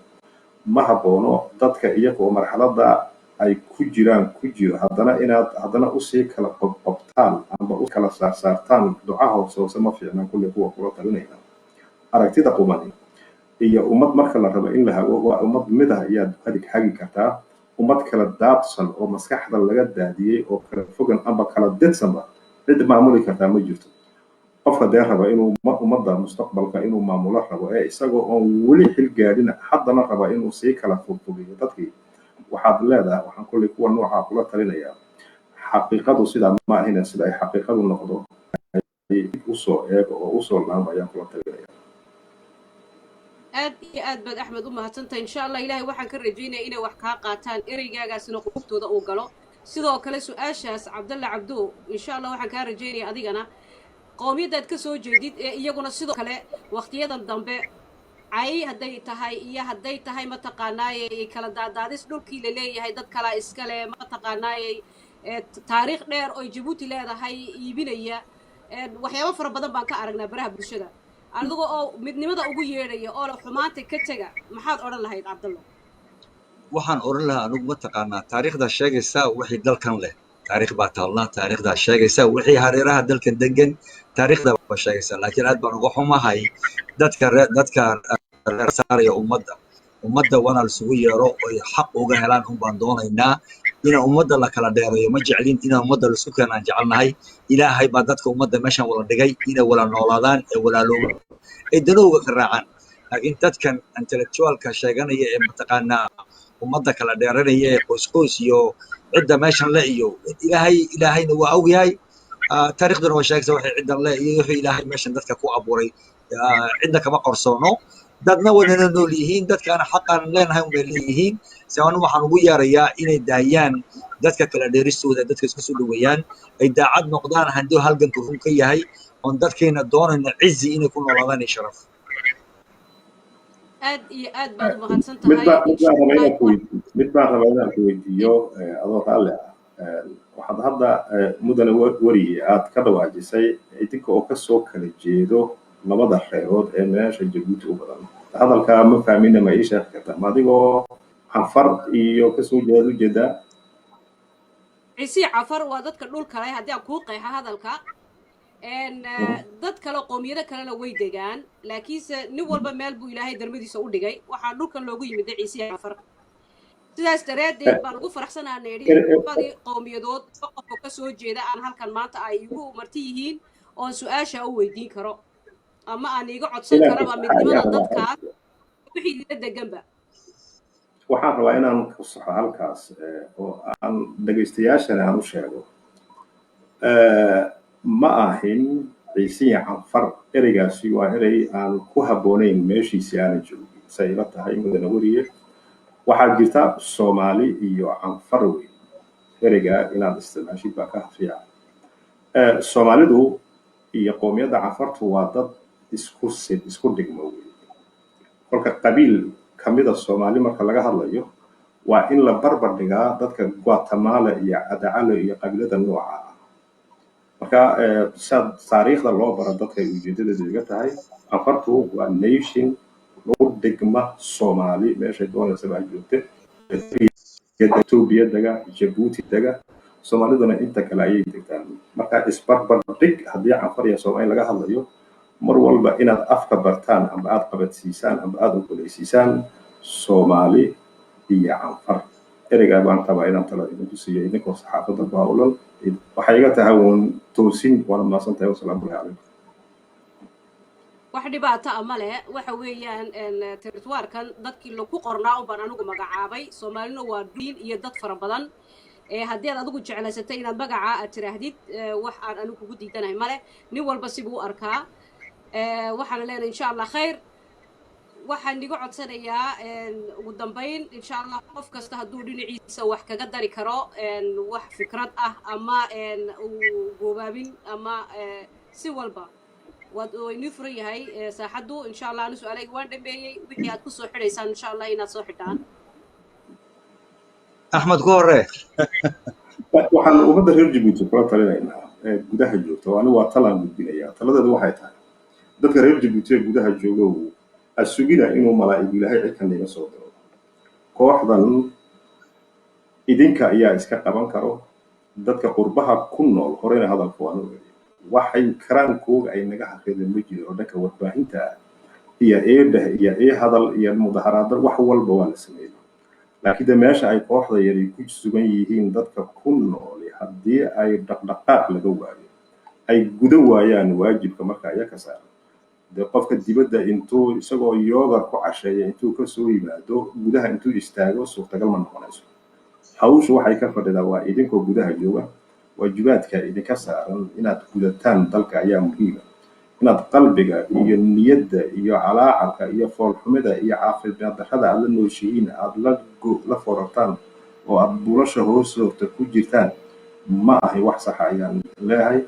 Ma haboono dadka iyagoo marxaladda ay ku jiraan ku jiro haddana inaad haddana usii kala qobqobtaan amba u kala saarsaartaan duca hoose hoose. Ma fiicnaan. Kulle kuwa kula talinayna aragtida qumani iyo ummad marka la rabo in la hago, waa ummad mid ah ayaad hagi kartaa. Ummad kala daadsan oo maskaxda laga daadiyey oo kala fogan amba kala didsanba cid maamuli kartaa ma jirto. Qofka dee raba inuu ummadda mustaqbalka inuu maamulo rabo, ee isagoo oon weli xil gaadhin haddana raba inuu sii kala fogfogeeyo dadkii, waxaad leedahay, waxaan kulley kuwa noocaa kula talinayaa, xaqiiqadu sidaa ma ahina, sida ay xaqiiqadu noqdo usoo eego oo usoo laamo ayaan kula talinaya. Aad iyo aad baad, Axmed, u mahadsantahay. Insha Allah Ilaahay waxaan ka rajaynaya inay wax kaa qaataan, ereygaagaasina qulubtooda uu galo. Sidoo kale su-aashaas, Cabdalla Cabdo, insha Allah waxaan kaa rajaynaya adigana qowmiyaddaad ka soo jeedid ee iyaguna sidoo kale wakhtiyadan dambe cay hadday tahay iyo hadday tahay, mataqaanaaye, kala daadaadis dhulkii la leeyahay dad kalaa iskale, mataqaanaaye, taariikh dheer oy Jabuuti leedahay iibinaya, waxyaabo fara badan baan ka aragnaa baraha bulshada, adiga oo midnimada ugu yeedhaya oo xumaanta ka tega, maxaad odhan lahayd, Cabdallo? Waxaan odhan lahaa anigu, mataqaanaa, taariikhdaa sheegaysa wixii dalkan leh. Taariikh baa taalnaa, taariikhdaa sheegaysa wixii hareeraha dalkan degan, taariikhda baa sheegaysa. Laakiin aad baan uga xumahay dadka reer saaraya ummadda. Ummadda waana laisugu yeero oy xaq uga helaan un baan doonaynaa. Ina ummadda la kala dheereeyo ma jeclin, ina ummadda laisku keenaan jecelnahay. Ilaahay baa dadka ummadda meeshan wada dhigay inay wala noolaadaan ee walaalooba ay danowga ka raacaan. Laakiin dadkan intellectualka sheeganaya ee, mataqaanaa, ummadda kala dheeranaya ee qoys qoys iyo cidda meeshan le iyo Ilaahay, Ilaahayna waa ogyahay, taariikhduna waa sheegaysa waxay ciddan le iyo wuxuu Ilaahay meeshan dadka ku abuuray. Cidna kama qarsoono, dadna waynana nool yihiin, dadkaana xaqaan leenahay unbay leeyihiin. Se anu waxaan ugu yeerayaa inay daayaan dadka kala dheeristooda, dadka isku soo dhoweeyaan, ay daacad noqdaan haddii halganka run ka yahay oon dadkayna doonayna cizi inay ku noolaadaan iyo sharaf. Aad iyo aad baad u mahadsan mid tahay. Baa mid baan rabaa inaan ku weydiiyo, mid baan rabaa inaan ku weydiiyo, adoo raalli ah. Waxaad hadda, mudane weriye, aad ka dhawaajisay idinka oo kasoo kala jeedo labada reerood ee meesha Jabuuti u badan. Hadalkaa ma fahmina, ma ii sheegi kartaa? Ma adigoo Canfar iyo kasoo jeedaad ujeedaa? Ciisii Cafar waa dadka dhul kale. Haddii aan kuu qeexa hadalka, dad kale, qoomiyado kalena way degaan, laakiinse nin walba meel buu Ilaahay darmadiisa u dhigay. Waxaa dhulkan loogu yimid Ciisii Cafar. Sidaas daraaddeed baan ugu faraxsanaa nidhi labadii qowmiyadood qof oo ka soo jeeda aan halkan maanta ay igu marti yihiin oon su-aasha u weydiin karo ama aan iiga codsan karaba midnimada dadkaas wixii ila deganba. Waxaan rabaa inaan ku saxo halkaas oo aan dhegaystayaashana aan u sheego. Ma ahin Ciisiya Canfar. Ereygaasi waa erey aan ku habboonayn, meeshiisii aanan joogin, say ila tahay, mudane weriye. Waxaa jirta Soomaali iyo Canfar weyn. Ereyga inaad isticmaashid baa ka fiican. Soomaalidu iyo qoomiyadda Canfartu waa dad isku sid, isku dhigmo wey. Kolka qabiil kamida Soomaali marka laga hadlayo, waa in la barbar dhigaa dadka Guatemala iyo Adacalo iyo qabiilada nooca ah. Marka saad taariikhda loo baro dadka ay ujeedadeedu iga tahay, Canfartu waa nation. U dhigma Soomaali meeshay doonaysaba ha joogte, Etoobiya dega, Jabuuti dega, Soomaaliduna inta kale ayay degtaan. Marka isbarbar dhig haddii Canfar iyo Soomaali laga hadlayo, mar walba inaad afka bartaan amba aad qabadsiisaan amba aad ogolaysiisaan Soomaali iyo Canfar. Ereygaa baan qabaa inaan tala idinku siiyo idinkoo saxaafadda ku hawlan. Waxay iga tahay uun toosin. Waana mahadsan tahay. Wasalaamu calaykum. Wax dhibaato a ma leh. Waxa weeyaan territoire-kan dadkii lagu qornaa un baan anigu magacaabay. Soomaalina waa diin iyo dad fara badan. Haddii aad adigu jeclaysatay inaad magacaa aad tiraahdid, wax aan anigu kugu diidanahay male. Nin walba sibuu u arkaa. Waxaana leenahay, insha Allah, khayr. Waxaan iga codsanayaa ugu dambayn, insha Allah, qof kasta hadduu dhinaciisa wax kaga dari karo, wax fikrad ah ama uu goobaabin ama si walba, waad inii furan yahay saaxaddu, insha Allah. Anu su-aalayga waan dhameeyey. Wixii aad kusoo xidhaysaan, insha Allah, inaad soo xidhaan. Axmed, ku hore. Waxaan ummadda reer Jabuuti kula talinaynaa ee gudaha joogta, anigu waa talaan gudbinayaa. Taladeedu waxay tahay, dadka reer Jabuuti ee gudaha jooga, asugida inuu malaa'igu Ilaahay cidkan iga soo diro. Kooxdan idinka ayaa iska qaban karo. Dadka qurbaha ku nool, horeyna hadalka waan u eri, waxay karaankooga ay naga haqeedeen ma jiro. Dhanka warbaahinta ah iyo eedheh iyo ee hadal iyo mudaharaado, wax walba waa la sameeyey, laakiin de meesha ay kooxda yari ku sugan yihiin dadka ku nooli, haddii ay dhaqdhaqaaq laga waayo, ay guda waayaan waajibka marka iya ka saaran, dee qofka dibadda intuu isagoo yoogar ku casheeya intuu kasoo yimaado gudaha intuu istaago, suurtagal ma noqonayso. Hawshu waxay ka fadhidaa waa idinkoo gudaha jooga. Waajibaadka idinka saaran inaad gudataan dalka ayaa muhiima. Inaad qalbiga iyo niyadda iyo calaacarka iyo foolxumida iyo caafimaad darrada aad la nooshihiin aad la forartaan oo aad buulasha hoostoorta ku jirtaan ma ahi wax saxa ayaan leeyahay.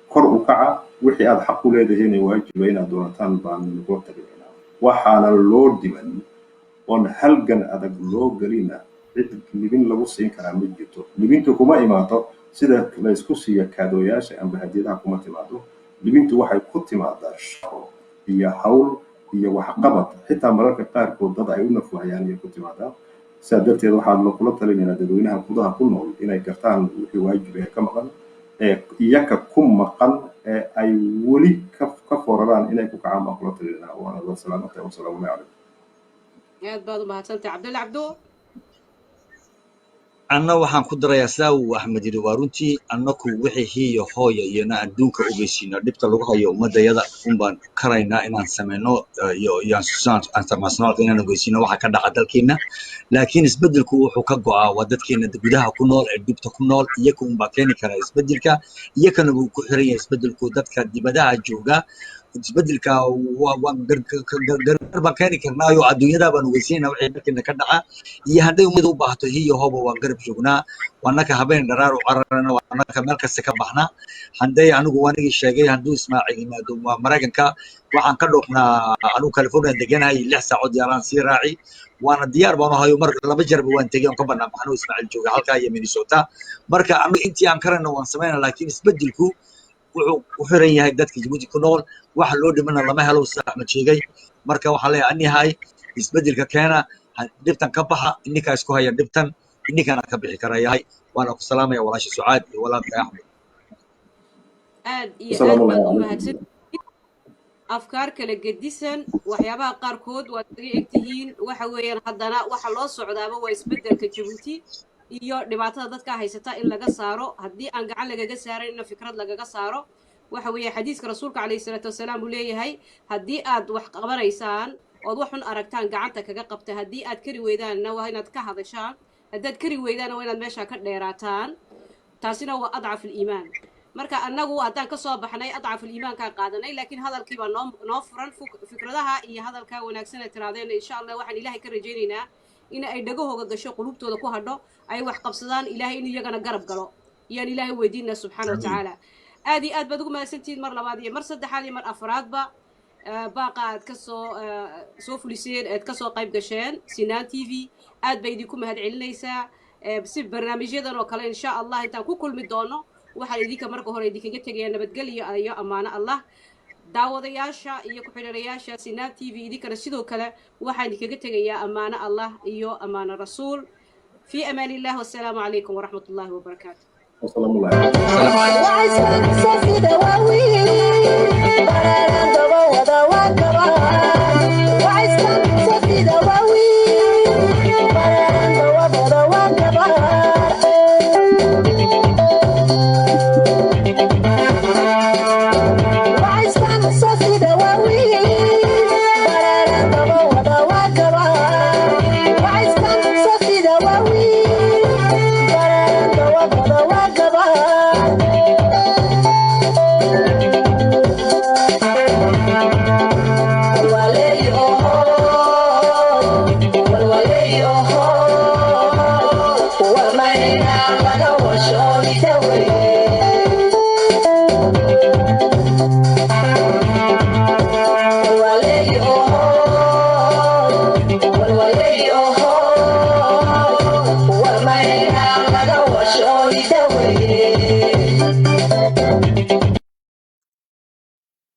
Kor u kaca. Wixii aad xaq u leedihiin waajiba inaad doonataan baan kula talinaynaa. Waxaana loo dhiman oon halgan adag loo gelina, cid libin lagu siin karaa ma jirto. Libintu kuma imaato sida laysku siiyo kaadooyaasha amba hadiyadaha, kuma timaado. Libintu waxay ku timaadaa shaqo iyo hawl iyo waxqabad, xitaa mararka qaarkood dad ay u nafwahayaan ayay ku timaadaa. Sidaa darteed waxaa kula talinaynaa dadweynaha gudaha ku nool inay gartaan wixii waajib ee ka maqan, ee iyaka ku maqan, ee ay weli ka fooraraan inay ku kacaan baan kula talinaynaa. Waana salaamatahay. Wasalaamu calaykum. Aad baad u mahadsantahay, Cabdulla Cabdo. Anna waxaan ku darayaa sidaa uu Axmed yidhi. Waa runtii, annaku wixii hiiyo hooya iyona adduunka ogeysiino dhibta lagu hayo ummadayada unbaan karaynaa inaan samayno, iyo internationalka inaan ogeysiino waxa ka dhaca dalkeena. Laakiin isbeddelku wuxuu ka go'aa waa dadkeena gudaha ku nool ee dhibta ku nool. Iyaga unbaa keeni karaa isbeddelka, iyakana wuu ku xiran yahay isbeddelku. Dadka dibadaha jooga isbeddelka waan gargar baan keeni karnaayo, adduunyada baan ogeysiinayna wixii dalkeena ka dhaca. Iyo hadday ummada u baahato hiyo hooba, waan garab joognaa. Waanaka habeen dharaar u cararana, waanaka meel kasta ka baxna. Hadday anigu wanigii sheegay, hadduu Ismaaciil yimaado Maraykanka, waxaan ka dhoofnaa. Anigu California deganahay, 6 saacood diyaaraan sii raaci, waana diyaar baan ahayo. Mar laba jarba waan tegey oon ka banaan baxno, Ismaaciil jooga halkaa iyo Minnesota. Marka anigu intii aan karayna waan samaynaa, laakiin isbeddelku wuxuu ku xiran yahay dadka Jabuuti ku nool. Waxa loo dhimana lama helo, sida Axmed sheegay. Marka waxaan leeyahay, anihay isbeddelka keena, dhibtan ka baxa. Ininkaa isku haya dhibtan, ininkaana ka bixi karayahay. Waana ku salaamaya walaasha Sucaad iyo walaalka Axmed. Aad iyo aad baad u mahadsan. Afkaar kala gedisan, waxyaabaha qaarkood waad kaga eg tihiin. Waxa weeyaan, haddana waxa loo socdaaba waa isbeddelka Jabuuti iyo dhibaatada dadka haysata in laga saaro. Haddii aan gacan lagaga saaran, in fikrad lagaga saaro. Waxa weeye, xadiiska rasuulka calayhi salaatu wasalaam uu leeyahay, haddii aad wax qabanaysaan ood wax xun aragtaan, gacanta kaga qabta. Haddii aad kari weydaanna, waa inaad ka hadashaan. Haddaad kari weydaanna, waa inaad meesha ka dheeraataan. Taasina waa adcaf aliimaan. Marka annagu haddaan kasoo baxnay adcaf aliimaankaan qaadanay, laakiin hadalkii baa noo furan. Fikradaha iyo hadalka wanaagsan ee tiraadeen, insha Allah, waxaan Ilaahay ka rajaynaynaa in ay dhagahooga gasho, qulubtooda ku hadho, ay wax qabsadaan. Ilaahay in iyagana garab galo iyaan Ilaahay weydiinaa subxaana wa tacaala. Aad iyo aad baad ugu mahadsantihiin mar labaad iyo mar saddexaad iyo mar afraadba baaqa aad kasoo soo fuliseen, aad kasoo qayb gasheen Sinaan TV. Aad bay idinku mahad celinaysaa. Si barnaamijyadan oo kale, insha Allah, intaan ku kulmi doono, waxaan idinka marka hore idinkaga tegayaa nabadgelyo iyo ammaano Allah. Daawadayaasha iyo ku-xidhanayaasha Sinaan TV, idinkana sidoo kale waxaan idinkaga tegayaa ammaano Allah iyo ammaano Rasuul. Fi amaan illah, wassalaamu calaykum waraxmat ullahi wabarakaatu. Wasalaamu calaykum. Wa